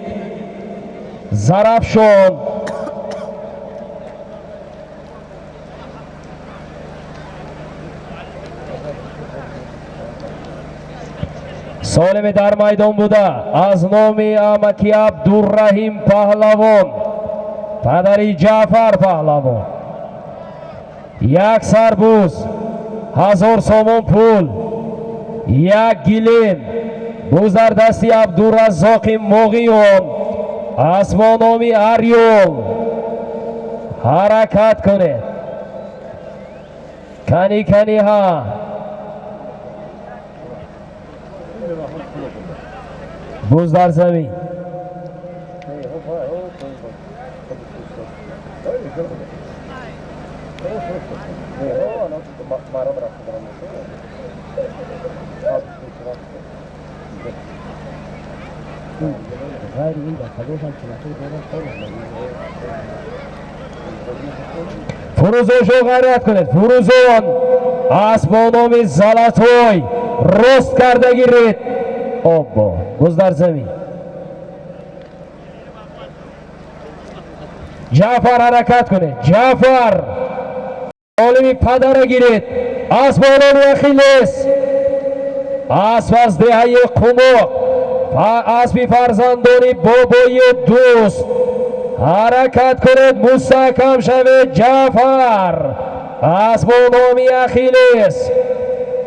Зарафшон. Солими дар майдон буда аз номи амаки Абдурраҳим паҳлавон, падари Ҷаъфар паҳлавон, як сарбуз, 1000 сомон пул, як гилем. Буз дар дасти Абдураззоқи Моғиён, асп бо номи Арёл. Ҳаракат кунед, кани, кани, ҳа. Буз дар замин. Фурӯзоншо, ғайрат кунед, Фурӯзон. Асп бо номи Золотой, рост карда гиред. Оббо, буз дар замин. Ҷаъфар, ҳаракат кунед, Ҷаъфар. Олими падара гиред. Асп бо номи Ахиллес, асп аз деҳаи Қумоқ, аспи фарзандони бобои Дӯст. Ҳаракат кунед, мустаҳкам шавед, Ҷаъфар. Асп бо номи Ахиллес,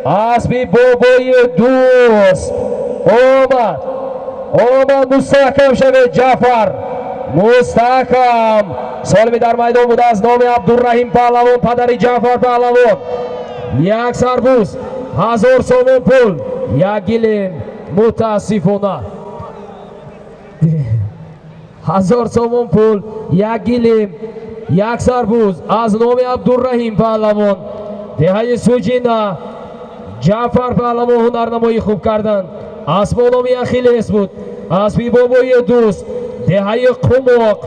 аспи бобои Дӯст омад, омад. Мустаҳкам шавед, Ҷаъфар, мустаҳкам. Солими дар майдон буда аз номи Абдурраҳим паҳлавон, падари Ҷаъфар паҳлавон, як сарбуз, 1000 сомон пул, як гилем. Мутаассифона, 1000 сомон пул, як гилем, як сарбуз аз номи Абдурраҳим паҳлавон, деҳаи Суҷина. Ҷаъфар паҳлавон ҳунарнамоӣ хуб карданд. Асп бо номи Ахиллес буд, аспи бобои Дӯст, деҳаи Қумоқ.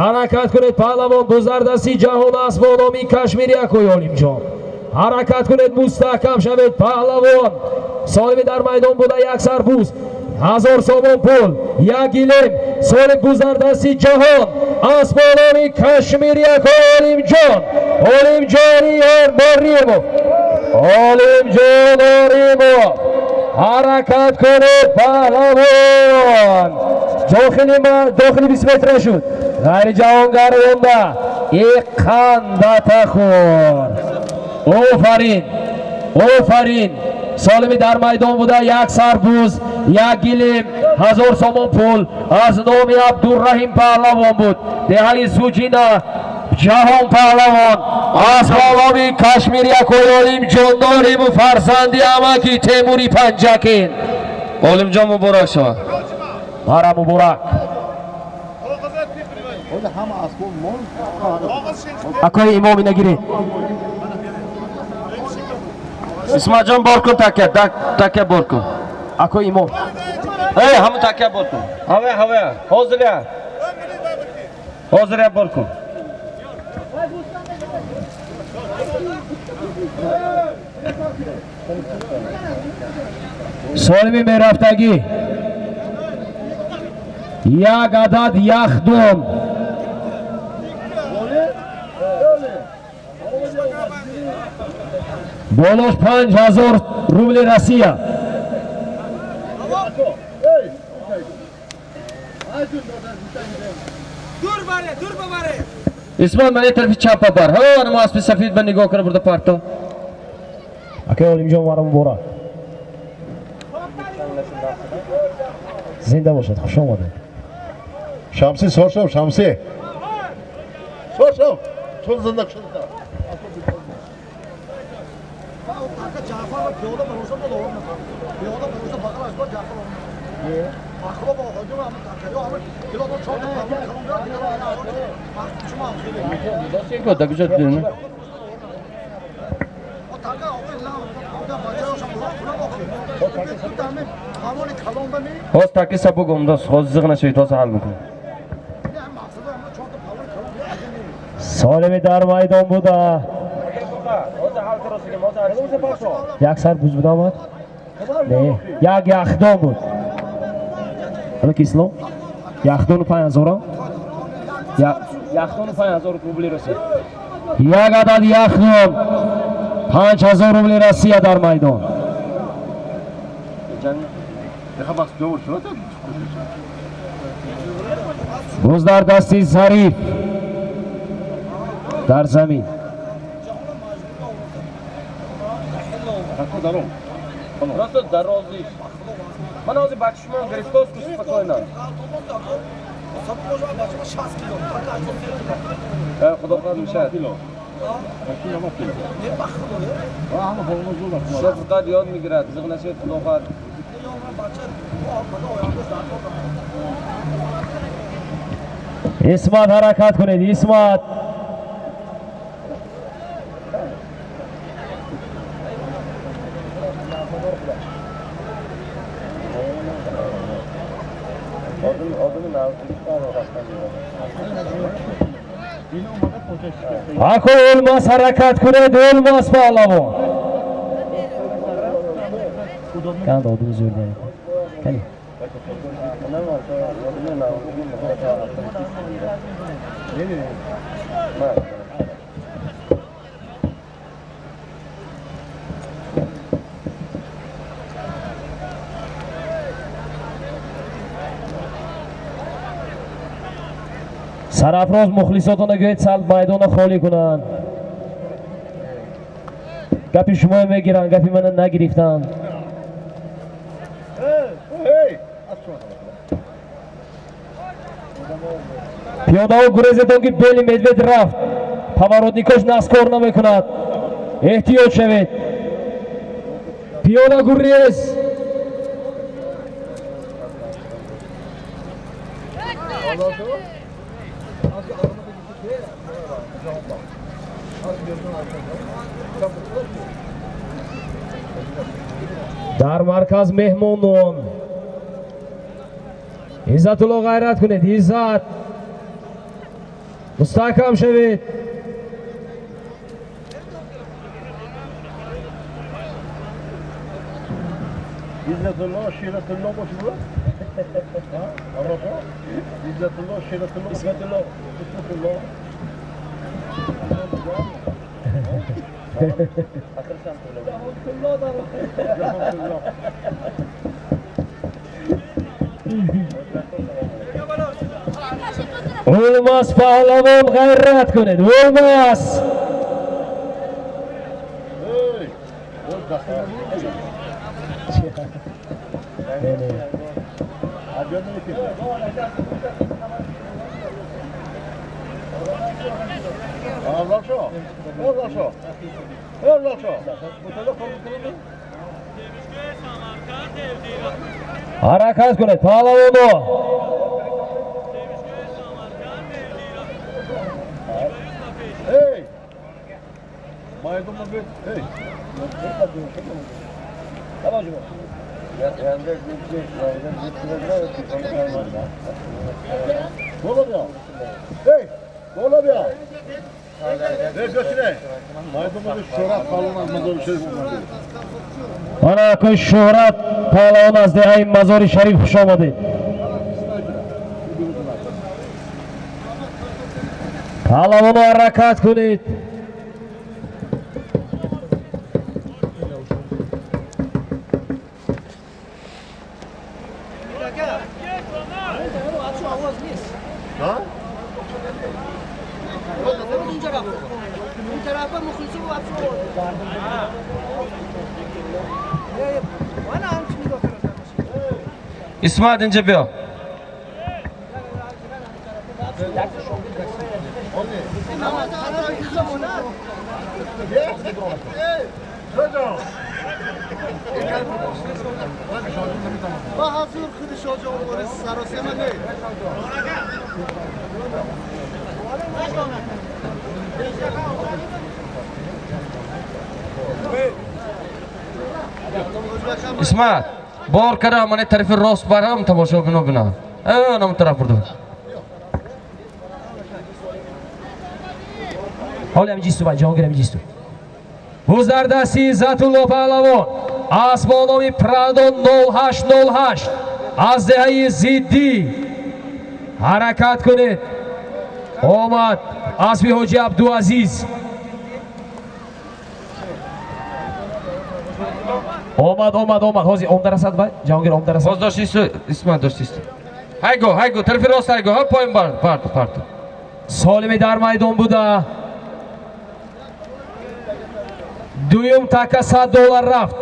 Ҳаракат кунед, паҳлавон. Буз дар дасти Ҷаҳон, асп бо номи Кашмири. Акои Олимҷон, ҳаракат кунед, мустаҳкам шавед, паҳлавон. Солими дар майдон буда як сарбуз, 1000 сомон пул, як гилем. Солим, буз дар дасти Ҷаҳон, асп бо номи Кашмири. Акои Олимҷон, Олимҷони Боримов, Олимҷон Оримов, ҳаракат кунед, паҳлавон. Дохили 20 метра шуд. Ғайри ҷаҳонгаронда иқандата хӯр. Офарин, офарин. Солими дар майдон буда як сарбуз, як гилем, 1000 сомон пул аз номи Абдурраҳим паҳлавон буд, деҳаи Суҷина. Ҷаҳон паҳлавон, асп бо номи Кашмири. Акои Олимҷон Нориму, фарзанди амаки Темури Панҷакин. Олимҷон, муборак шавад. Мара муборак. Акои имоми нагиред. Исматҷон, бор кун такя, такя бор кун. Ако имом. Эй, ҳамун такя бор кун. Ҳавая, ҳавая. Ҳозир я. Ҳозир я бор кун. Солими мерафтагӣ. Як адад яхдон. Болош 5000 рубли Россия. Исмат, ман тарафи чапа бар. Ҳо, ана мо аспи сафид ба нигоҳ кара бурда парто. Акай Олимҷон, мара муборак. Зинда бошад, хуш омадед. Шамси, соршав, Шамси. Соршав. Чун зинда кушода. Ҳоз таки сабук омдост, ҳоз зиғ нашавед, ҳоз ҳал мекунем. Солими дар майдон буда. Як сар буз буда омад? Не, як яхдон буд. Ҳало ки Ислом? Яхдону 5000? Яхдону 5000 рубли Россия. Як адад яхдон 5000 рубли Россия дар майдон. Боз дар дасти Зариф дар замин. Просто дарозиш. Ман ҳозир бачашумон гирифтоску спокойно. Худо хоҳад мешавад. Фақат ёд мегирад, зиғ нашавед, худо хоҳад. Исмат, ҳаракат кунед, Исмат. Ако Олмас, ҳаракат кунед, Олмас паҳлавон. Канда одами зӯр доред. Кани. Сарафроз, мухлисотона гӯед сал майдона холӣ кунанд. Гапи шумо мегиранд, гапи мана нагирифтанд. Пиёдаҳо гурезедон ки бели медвед рафт. Поворотникош наскор намекунад. Эҳтиёт шавед. Пиёда гурез. Дар марказ меҳмонон. Иззатулло, ғайрат кунед, Иззат. Мустаҳкам шавед. Иззатулло, Ширатулло бошад бу? Иззатулло, Ширатулло, Исматулло, Исматулло. O'lmas pahlavon, g'ayrat кунед, o'lmas. Ҳаракат кунед, паҳлавоно. Ана акои Шӯҳрат Паҳлавон аз деҳаи Мазори Шариф, хуш омадед. Паҳлавоно, ҳаракат кунед. Исмат, инҷа биё. Исмат, бор кара мане тарафи рост барам, тамошобино бина. Нам тараф бурду. Ҳоли ҳамин ҷисту бай, Ҷаҳонгир, ҳамин ҷисту. Буз дар дасти Иззатулло Паҳлавон, асп бо номи Прадо 0808 аз деҳаи Зиддӣ. Ҳаракат кунед. Омад аспи ҳоҷи Абдуазиз. Омад, омад, омад. Ҳозир омда расад бай, Ҷаҳонгир, омда расад. Боз дошт исту, Исмат, дошт исту. Ҳайго, ҳайго, тарафи рост ҳайго, ҳа, поин бар, парто, парто. Солими дар майдон буда. Дуюм така 100 доллар рафт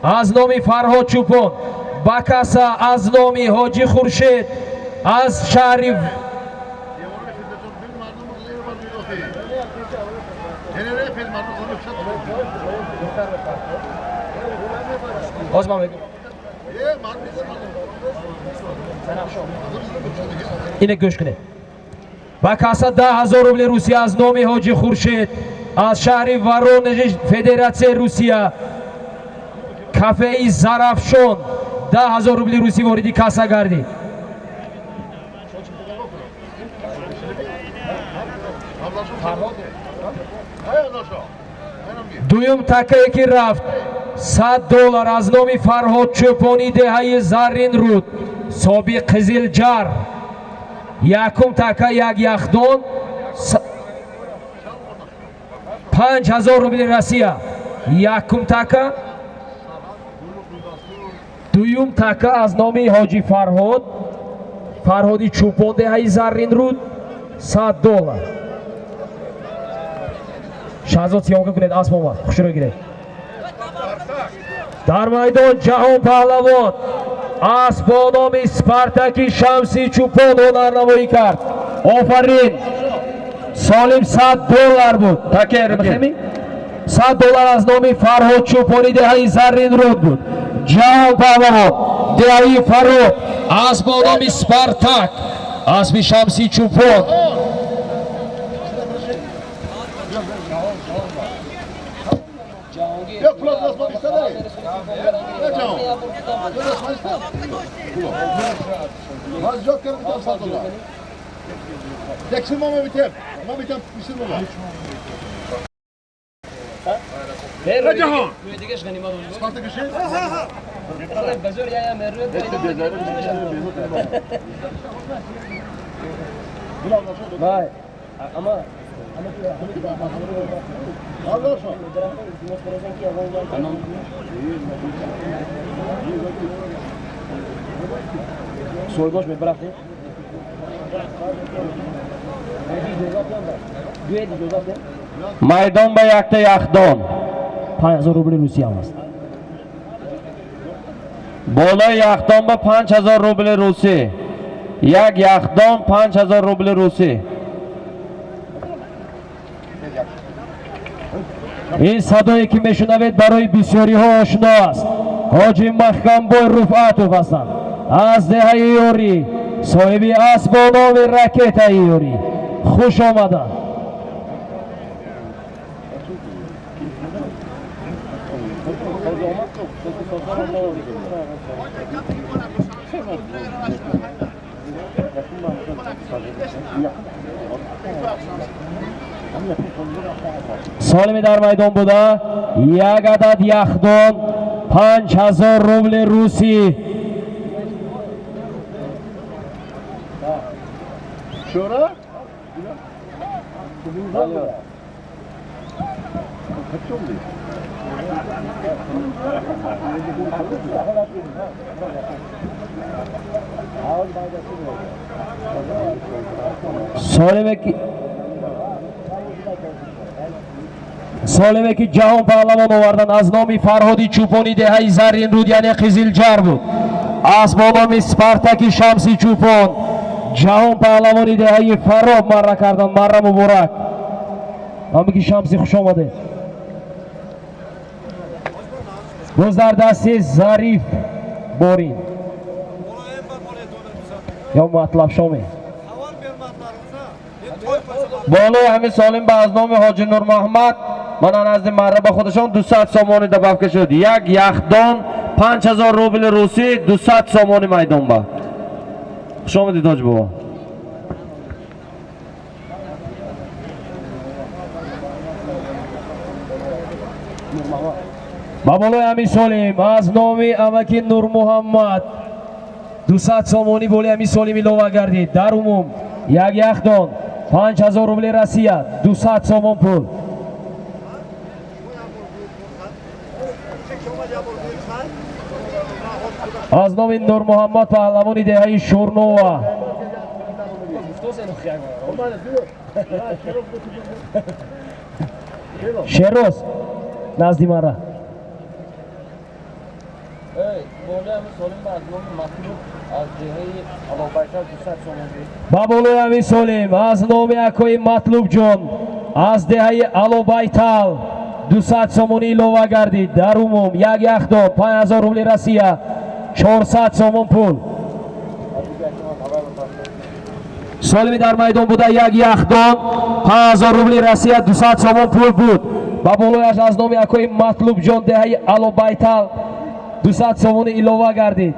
аз номи Фарҳод Чӯпон ба каса, аз номи ҳоҷи Хуршед аз шаҳри Ҳозир ман мегӯям. Ина гӯш кунед. Ба каса 10 000 рубли Русия аз номи ҳоҷи Хуршед аз шаҳри Воронежи Федератсияи Русия, кафеи Зарафшон, 10 000 рубли русӣ вориди касса гардид. Дуюм такае ки рафт, 100 доллар аз номи Фарҳод Чӯпони деҳаи Зарринруд, собиқ Қизилҷар. Якум така, як яхдон, 5000 рубли Россия якум така. Дуюм така аз номи ҳоҷи Фарҳод, Фарҳоди Чӯпон, деҳаи Зарринруд, 100 доллар. Шаҳзод, съёмка кунед, асп омад, хушрӯ гиред. Дар майдон Ҷаҳон Паҳлавон, асп бо номи Спартаки Шамси Чӯпон ҳунарнамоӣ кард. Офарин, солим 100 доллар буд. 100 доллар аз номи Фарҳод Чӯпони деҳаи Зарринруд буд. Ҷаҳон Паҳлавон, деҳаи Фарҳод, асп бо номи Спартак, аспи Шамси Чӯпон. Yok, kulak basmak istedi. Ne canım? Kulak basmak istedi. Az yok karı bir 100 dolar. Teksin mama bitem. Mama bitem pişir mama. Ne canım? Spartak işi? Vay. Ama Allah olsun. Soygoş мебарафтем. Майдон ба якта яхдон. 5000 рубли Русия ҳам аст. Болои яхдон ба 5000 рубли русӣ. Як яхдон, 5000 рубли русӣ. Ин садое ки мешунавед, барои бисёриҳо ошно аст. Ҳоҷи Маҳкамбой Руфъатов ҳастанд аз деҳаи Ёрӣ, соҳиби асп бо номи Ракетаи Ёрӣ. Хуш омаданд. Солими дар майдон буда як адад яхдон 5000 рубли русӣ. Чора? Солиме ки ҷаҳон паҳлавон овардан аз номи Фарҳоди Чӯпони деҳаи Зарринруд, яъне Қизилҷар буд. Аз бо номи Спартаки Шамси Чӯпон ҷаҳон паҳлавони деҳаи Фароб марра кардан. Марра муборак. Ҳамаки Шамси, хуш омадед. Боз дар дасти Зариф Борин ё Матлабшоме. Болои ҳамин солим ба аз номи Ҳоҷи Нурмуҳаммад мана назди марра ба худашон 200 сомонӣ добавка шуд. Як яхдон 5000 рубли русӣ, 200 сомонӣ майдон ба. Хуш омадед, ҳоҷи бобо. Ба болои ҳамин солим аз номи амаки Нурмуҳаммад 200 сомонӣ болои ҳамин солим илова гардид. Дар умум як яхдон 5000 рубли Россия, 200 сомон пул. Аз номи Нурмуҳаммад паҳлавони деҳаи Шурнова. Шерӯз назди мара. Ба болои ҳамин солим аз номи акои Матлубҷон аз деҳаи Алобайтал 200 сомонӣ илова гардид. Дар умум як яхдон 5000 рубли Россия, 400 сомон пул. Солими дар майдон буда як яхдон 5000 рубли Россия, 200 сомон пул буд. Ба болояш аз номи акои Матлубҷон деҳаи Алобайтал 200 сомонӣ илова гардид.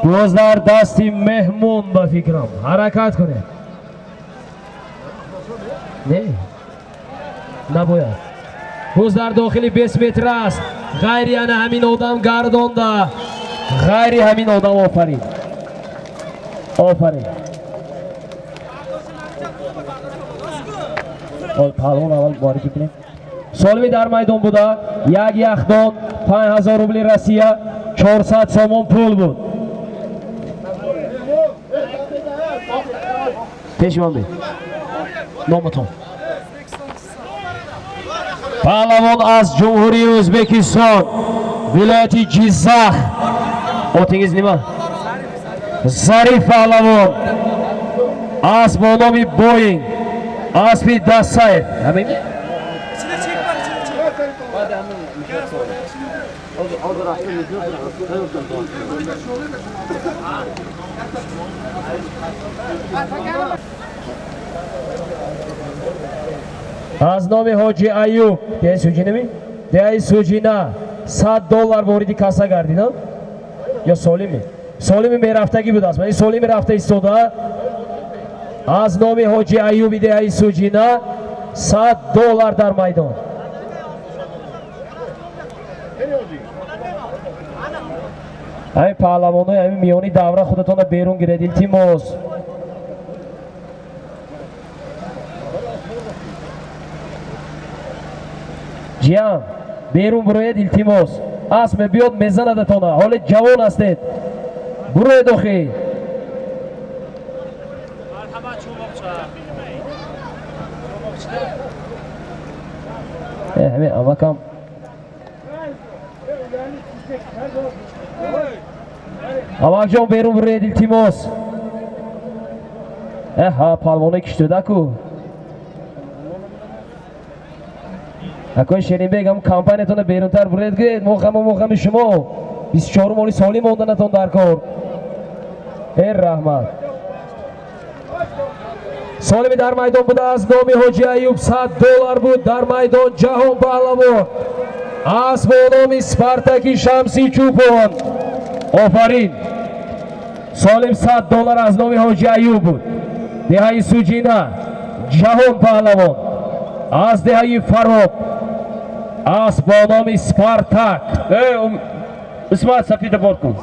Боз дар дасти меҳмон ба фикрам ҳаракат кунед. Не, набояд. Боз дар дохили 20 метр аст. Ғайри ана ҳамин одам гардонда, ғайри ҳамин одам. Офарин, офарин. Паҳлавон аввал муаррифӣ кунем. Солими дар майдон буда як яхдон 5000 рубли Россия, 400 сомон пул буд. Пеши ман бе. Номатон. Паҳлавон аз Ҷумҳурии Ӯзбекистон, вилояти Ҷиззах. Отинgiz nima? Зариф паҳлавон. Асп бо номи Боинг. Аспи Дастаев. Ҳамин? Аз номи Ҳоҷи Аюб, деҳаи Суҷинами? Деҳаи Суҷина 100 доллар вориди касса гардидам? Ё Солими? Солими мерафтагӣ будааст. Ман Солими рафта истода. Аз номи Ҳоҷи Аюби деҳаи Суҷина 100 доллар дар майдон. Ҳамин паҳлавонои ҳамин миёни давра худатонро берун гиред, илтимос. Ҷиям, Берун буроед, илтимос. Асп мебиёд, мезанадатона. Ҳоле ҷавон ҳастед. Буроед охи. Ҳамин амакам. Амакҷон, берун буроед, илтимос. Ҳа, палвонои киштодаку. Акои Шеринбек, ҳам компаниятона берунтар буред, гӯед мо ғаму мо ғами шумо. 24 моли солим монданатон дар кор. Э раҳмат. Солими дар майдон буда аз номи Ҳоҷи Аюб $100 буд дар майдон Ҷаҳон Паҳлавон. Аз бо номи Спартаки Шамси Чӯпон. Офарин. Солим $100 аз номи Ҳоҷи Аюб буд. Деҳаи Суҷина Ҷаҳон Паҳлавон. Аз деҳаи Фароб аз бо номи Спартак. Исмат, сафида бор кун.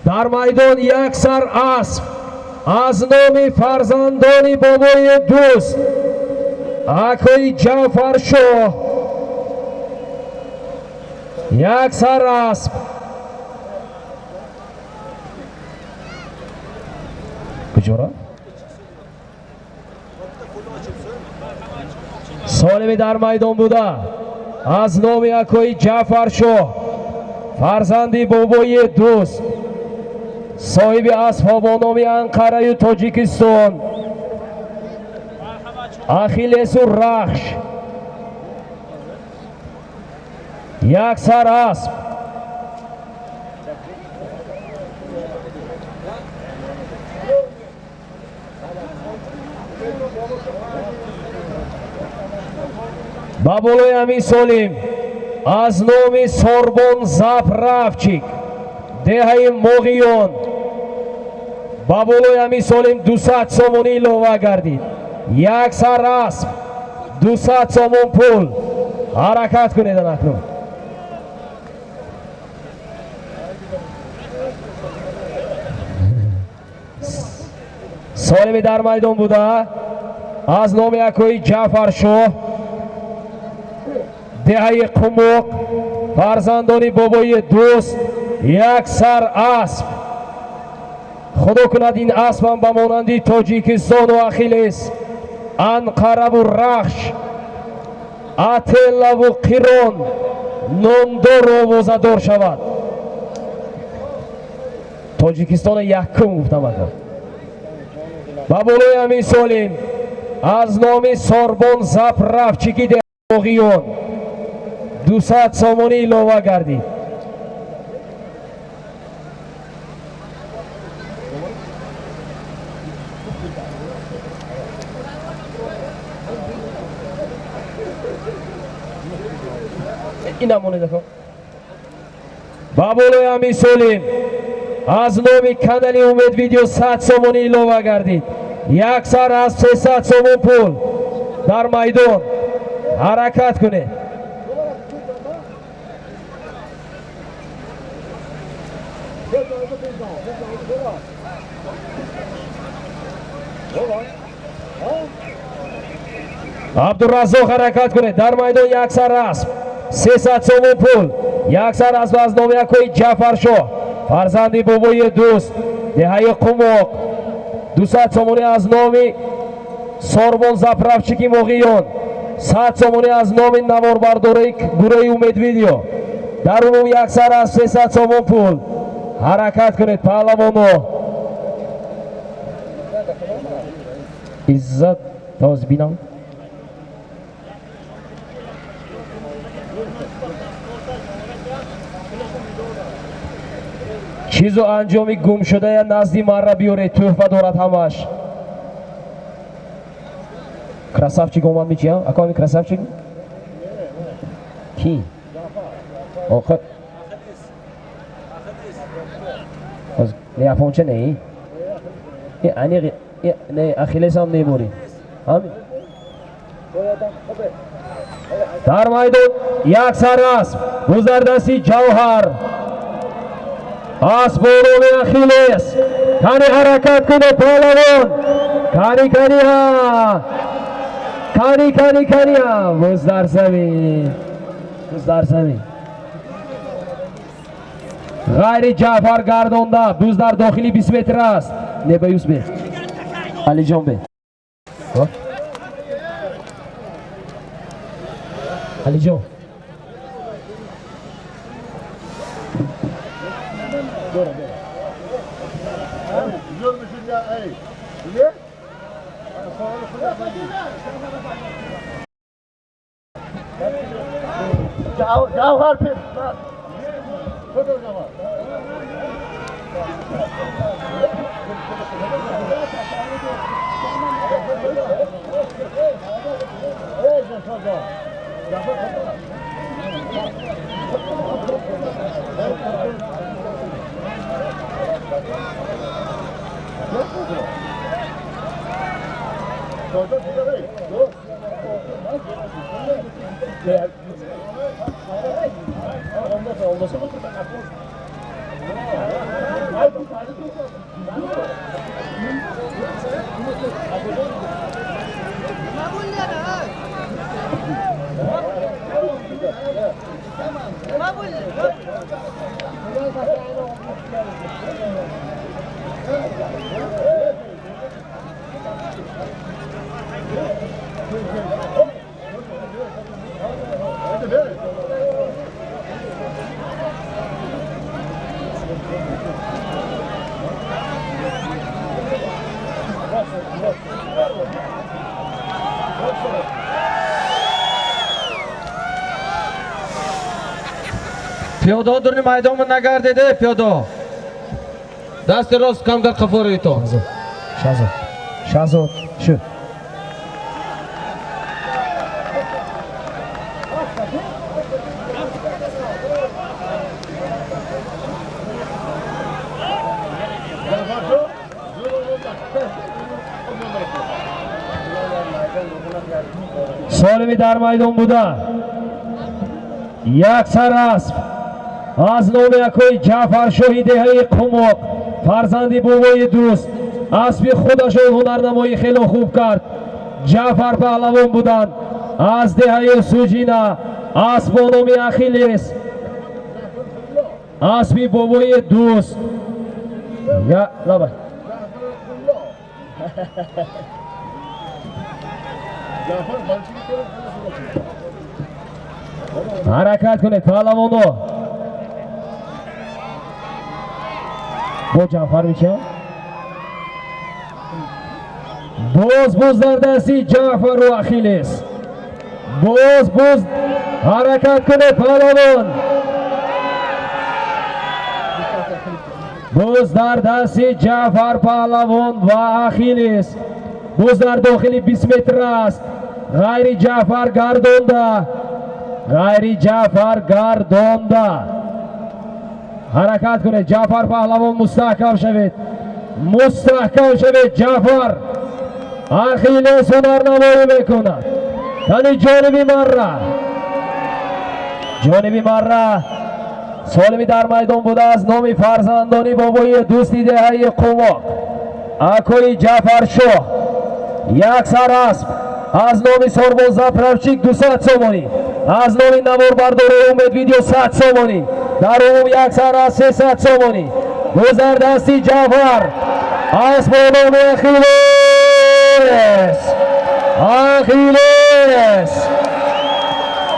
Дар майдон як сар асп аз номи фарзандони бобои дӯст акои Ҷаъфаршоҳ. Як сар асп. Куҷора? Солими дар майдон буда аз номи акои Ҷаъфаршоҳ, фарзанди бобои дӯст, соҳиби аспҳо бо номи Анқараю Тоҷикистон, Ахиллесу Рахш. Як сар асп. Ба болои ҳамин солим аз номи Сорбон Заправчик, деҳаи Моғиён, ба болои ҳамин солим 200 сомонӣ илова гардид. Як сар асп, 200 сомон пул. Ҳаракат кунед акнун. Солими дар майдон буда аз номи акои Ҷаъфаршоҳ, деҳаи Қумуқ, фарзандони бобои дӯст, як сар асп. Худо кунад ин аспам ба монанди Тоҷикистону Ахиллес, Анқараву Рахш, Ателлаву Қирон номдору овозадор шавад. Тоҷикистоно якум гуфтам ака. Ба болои ҳамин солим аз номи Сорбон Заправчики деҳаи 200 сомонӣ илова гардид. Инам монед ака. Ба болои ҳамин солим аз номи канали Умед Видео 100 сомонӣ илова гардид. Як сар аз 300 сомон пул дар майдон. Ҳаракат кунед. Абдураззоқ, ҳаракат кунед. Дар майдон як сар асп, 300 сомон пул. Як сар асп аз номи акои Ҷаъфаршоҳ, фарзанди бобои дӯст, деҳаи Қумоқ, 200 сомонӣ аз номи Сорбон Заправчики Моғиён, 100 сомонӣ аз номи наворбардорои гурӯҳи Умед Видео. Дар умум як сар аз 300 сомон пул. Ҳаракат кунед, паҳлавоно. Иззат тоз бинам. Чизу анҷоми гумшудая назди марра биёред, тӯҳфа дорад ҳамаш. Красавчик омад мичи, ака ами красавчик? Ки? Охир. Не, японча не. И аниқ не, Ахиллес ҳам мебурӣ. Ҳамин. Дар майдон як сар асп, гузардасти Ҷавҳар. Асп бо номи Ахиллес. Кани ҳаракат кунед, паҳлавон. Кани, кани ҳа. Кани, кани, кани ҳа. Буз дар замин. Буз дар замин. Ғайри Ҷаъфар гардонда, буз дар дохили 20 метр аст. Не ба Юсбе. Алиҷон бе. Алиҷон. Javhar pir. Пиёдаҳо дуруни майдонро нагардеде, пиёдаҳо. Дасти рост камтар қафо рӯитон. Шаҳзод, Шаҳзод, шуд. Солими дар майдон буда як сар асп аз номи акои Ҷаъфаршоҳи деҳаи Қумоқ, фарзанди бобои дӯст, аспи худашон ҳунарнамоӣ хело хуб кард. Ҷаъфар паҳлавон буданд аз деҳаи Суҷина, асп бо номи Ахиллес, аспи бобои дӯст. Я лаба. Ҳаракат кунед, паҳлавоно. Бо Ҷаъфар меча, боз боз дар дасти Ҷаъфару Ахиллес. Боз боз ҳаракат кунед, паҳлавон. Боз дар дасти Ҷаъфар паҳлавон ва Ахиллес. Боз дар дохили 20 метр аст. Ғайри Ҷаъфар гардонда, ғайри Ҷаъфар гардонда. Ҳаракат кунед, Ҷаъфар паҳлавон, мустаҳкам шавед, мустаҳкам шавед, Ҷаъфар. Ахиллес ҳунарнамоӣ мекунад. Кани ҷониби марра, ҷониби марра. Солими дар майдон буда аз номи фарзандони бобои дӯсти деҳаи Қумоқ, акои Ҷаъфаршоҳ, як сар асп аз номи Сорбон заправщик 200 сомонӣ, аз номи наворбардори Умед видео 100 сомонӣ, дар умум як сар асп 300 сомонӣ. Гузар дасти Ҷаъфар, асп бо номи Ахиллес. Ахиллес,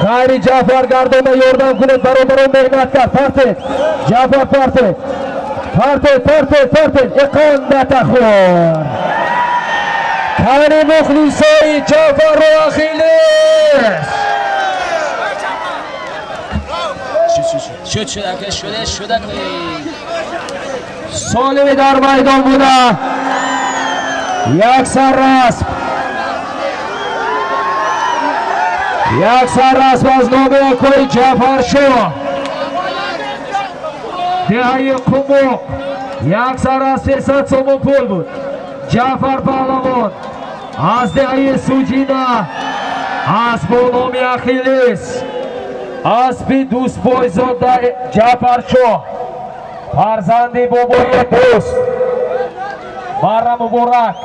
ғайри Ҷаъфар гардонда ёрдам кунед, бародарон. Меҳнат кард. Партед, Ҷаъфар, партед, партед, партед, партед. Иқондатахӯр. Кани мухлисои Ҷаъфару Ахиллес. Шуд, шуд, ака, шуде, шуда. Солими дар майдон буда як сар асп, як сар асп аз номи акои Ҷаъфаршоҳ. Деҳаи Қумуқ, як сар аз 300 сомон пул буд. Ҷаъфар Паҳлавон аз деҳаи Суҷина, асп бо номи Ахиллес, аспи дӯстбойзода Ҷаъфаршоҳ, фарзанди бобои дӯст. Барра муборак.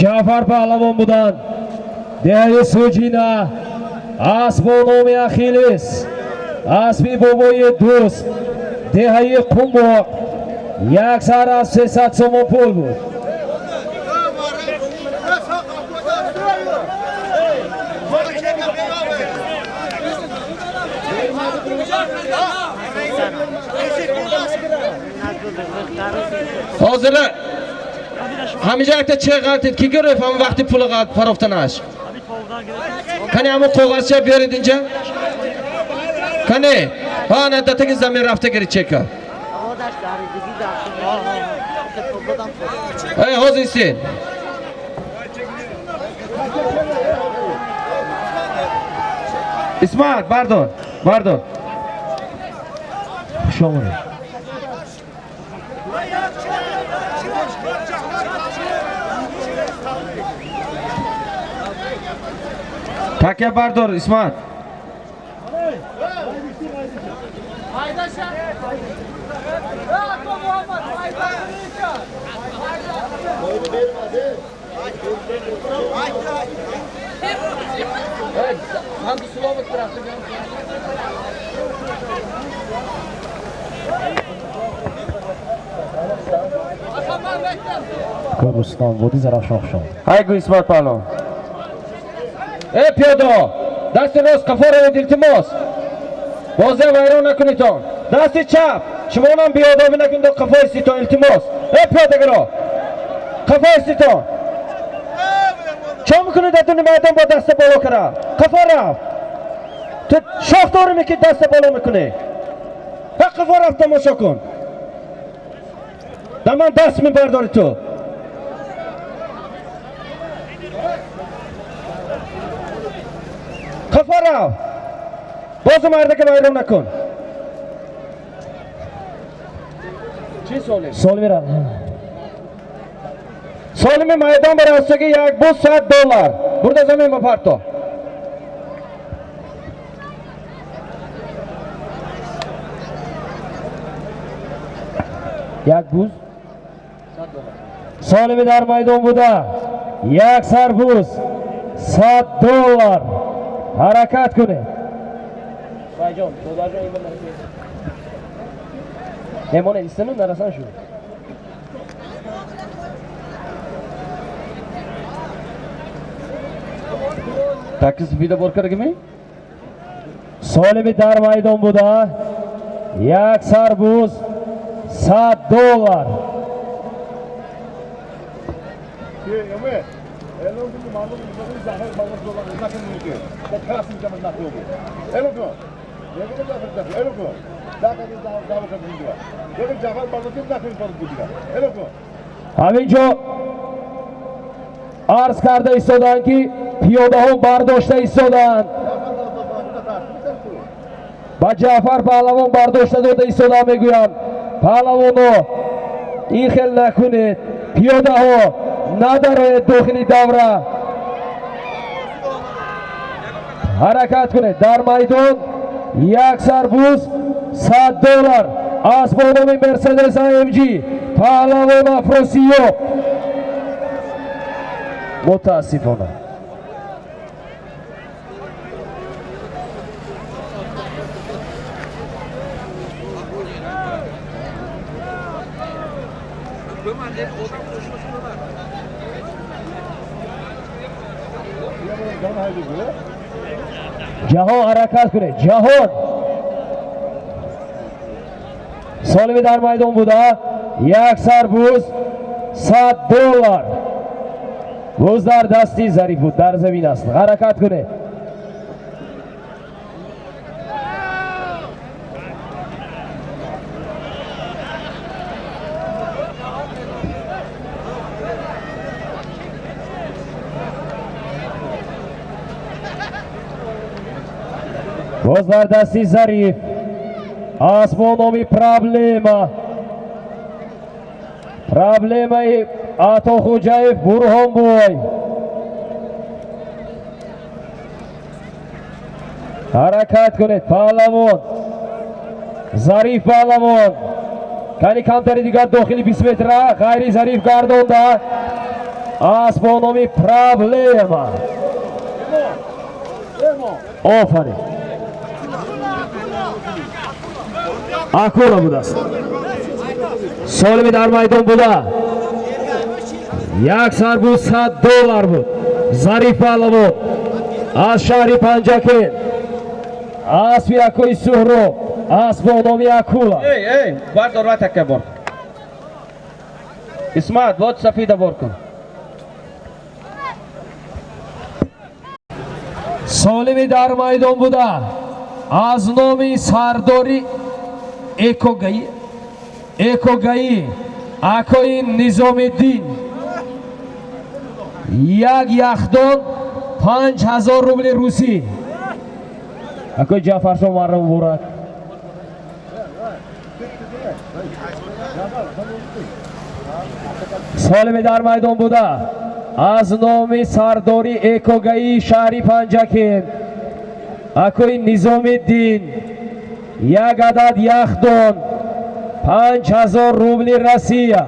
Ҷаъфар Паҳлавон буданд, деҳаи Суҷина, асп бо номи Ахиллес, аспи бобои дӯст, деҳаи Қумоқ, як сар аз 300 сомон пул буд. Ҳозир ҳамиҷа якта чек ғалтид, ки гирифт ҳамон вақти пули парофтанаш? Кани ҳамон коғазча биёред инҷа. Кани ҳа, на датаги замин рафта гирид чека. Эй, ҳозир истед. Исмат, бардор, бардор. Хуш омадед. Такя бардор, Исмат. Рустам води Зарафшон, хуш омадед. Ҳай гӯ, Исмат паҳлавон. Э, пиёдо, дасти рост қафо равед, илтимос. Бозия вайрон накунедтон. Дасти чап, шумонам беодобӣ накунед, қафо иститон, илтимос. Э, пиёдагаро, қафо иститон. Чо мекунед дар майдон бо даста боло кара? Қафо рафт. Ту шох дорӣ, ки даста боло мекунӣ? Ҳа, қафо рафт, тамошо кун. Дар ман даст мебардорӣ ту. Қафо рав. Бозу мардака вайрон накун. Чӣ солим? Солимира. Солими майдон бар астаги як буз $100. Бурда замин ба парто. Як буз солими дар майдон буда, як сарбуз $100. Ҳаракат кунед. Мемонед, истану нарасан шуд. Такис вида бор кардагими? Солими дар майдон буда, як сарбуз $100. Ҳамин ҷо арз карда истодаанд, ки пиёдаҳо бардошта истодаанд, ба Ҷаъфар Паҳлавон бардошта дода истодаанд. Мегӯям, паҳлавоно, ин хел накунед, пиёдаҳо надароед дохили давра, ҳаракат кунед. Дар майдон як сарбуз $100 аз бо номи Мерседес АМГ, паҳлавон Афросиёб. Мутаассифона ҷаҳон, ҳаракат кунед, ҷаҳон. Солими дар майдон буда, як сар буз $100. Буз дар дасти Зариф буд, дар замин аст. Ҳаракат кунед. Боз дар дасти Зариф асп бо номи Проблема. Проблемаи Атохуҷаев Бурҳонбой. Ҳаракат кунед, паҳлавон. Зариф паҳлавон. Кани камтари дигар дохили 20 метра, ғайри Зариф гардонда. Асп бо номи Проблема. Офарин. Акула будааст. Солими дар майдон буда. Як сар буд $100 буд. Зариф паҳлавон аз шаҳри Панҷакент. Аспи акои Суҳроб, асп бо номи Акула. Эй, эй, бардор ва такка бор. Исмат, вот сафида бор кун. Солими дар майдон буда. Аз номи сардори Экогаӣ акои Низомиддин як яхдон 5000 рубли русӣ. Акои Ҷаъфаршо марра муборак. Солими дар майдон буда. Аз номи сардори Экогаии шаҳри Панҷакент акои Низомиддин як адад яхдон 5000 рубли Россия.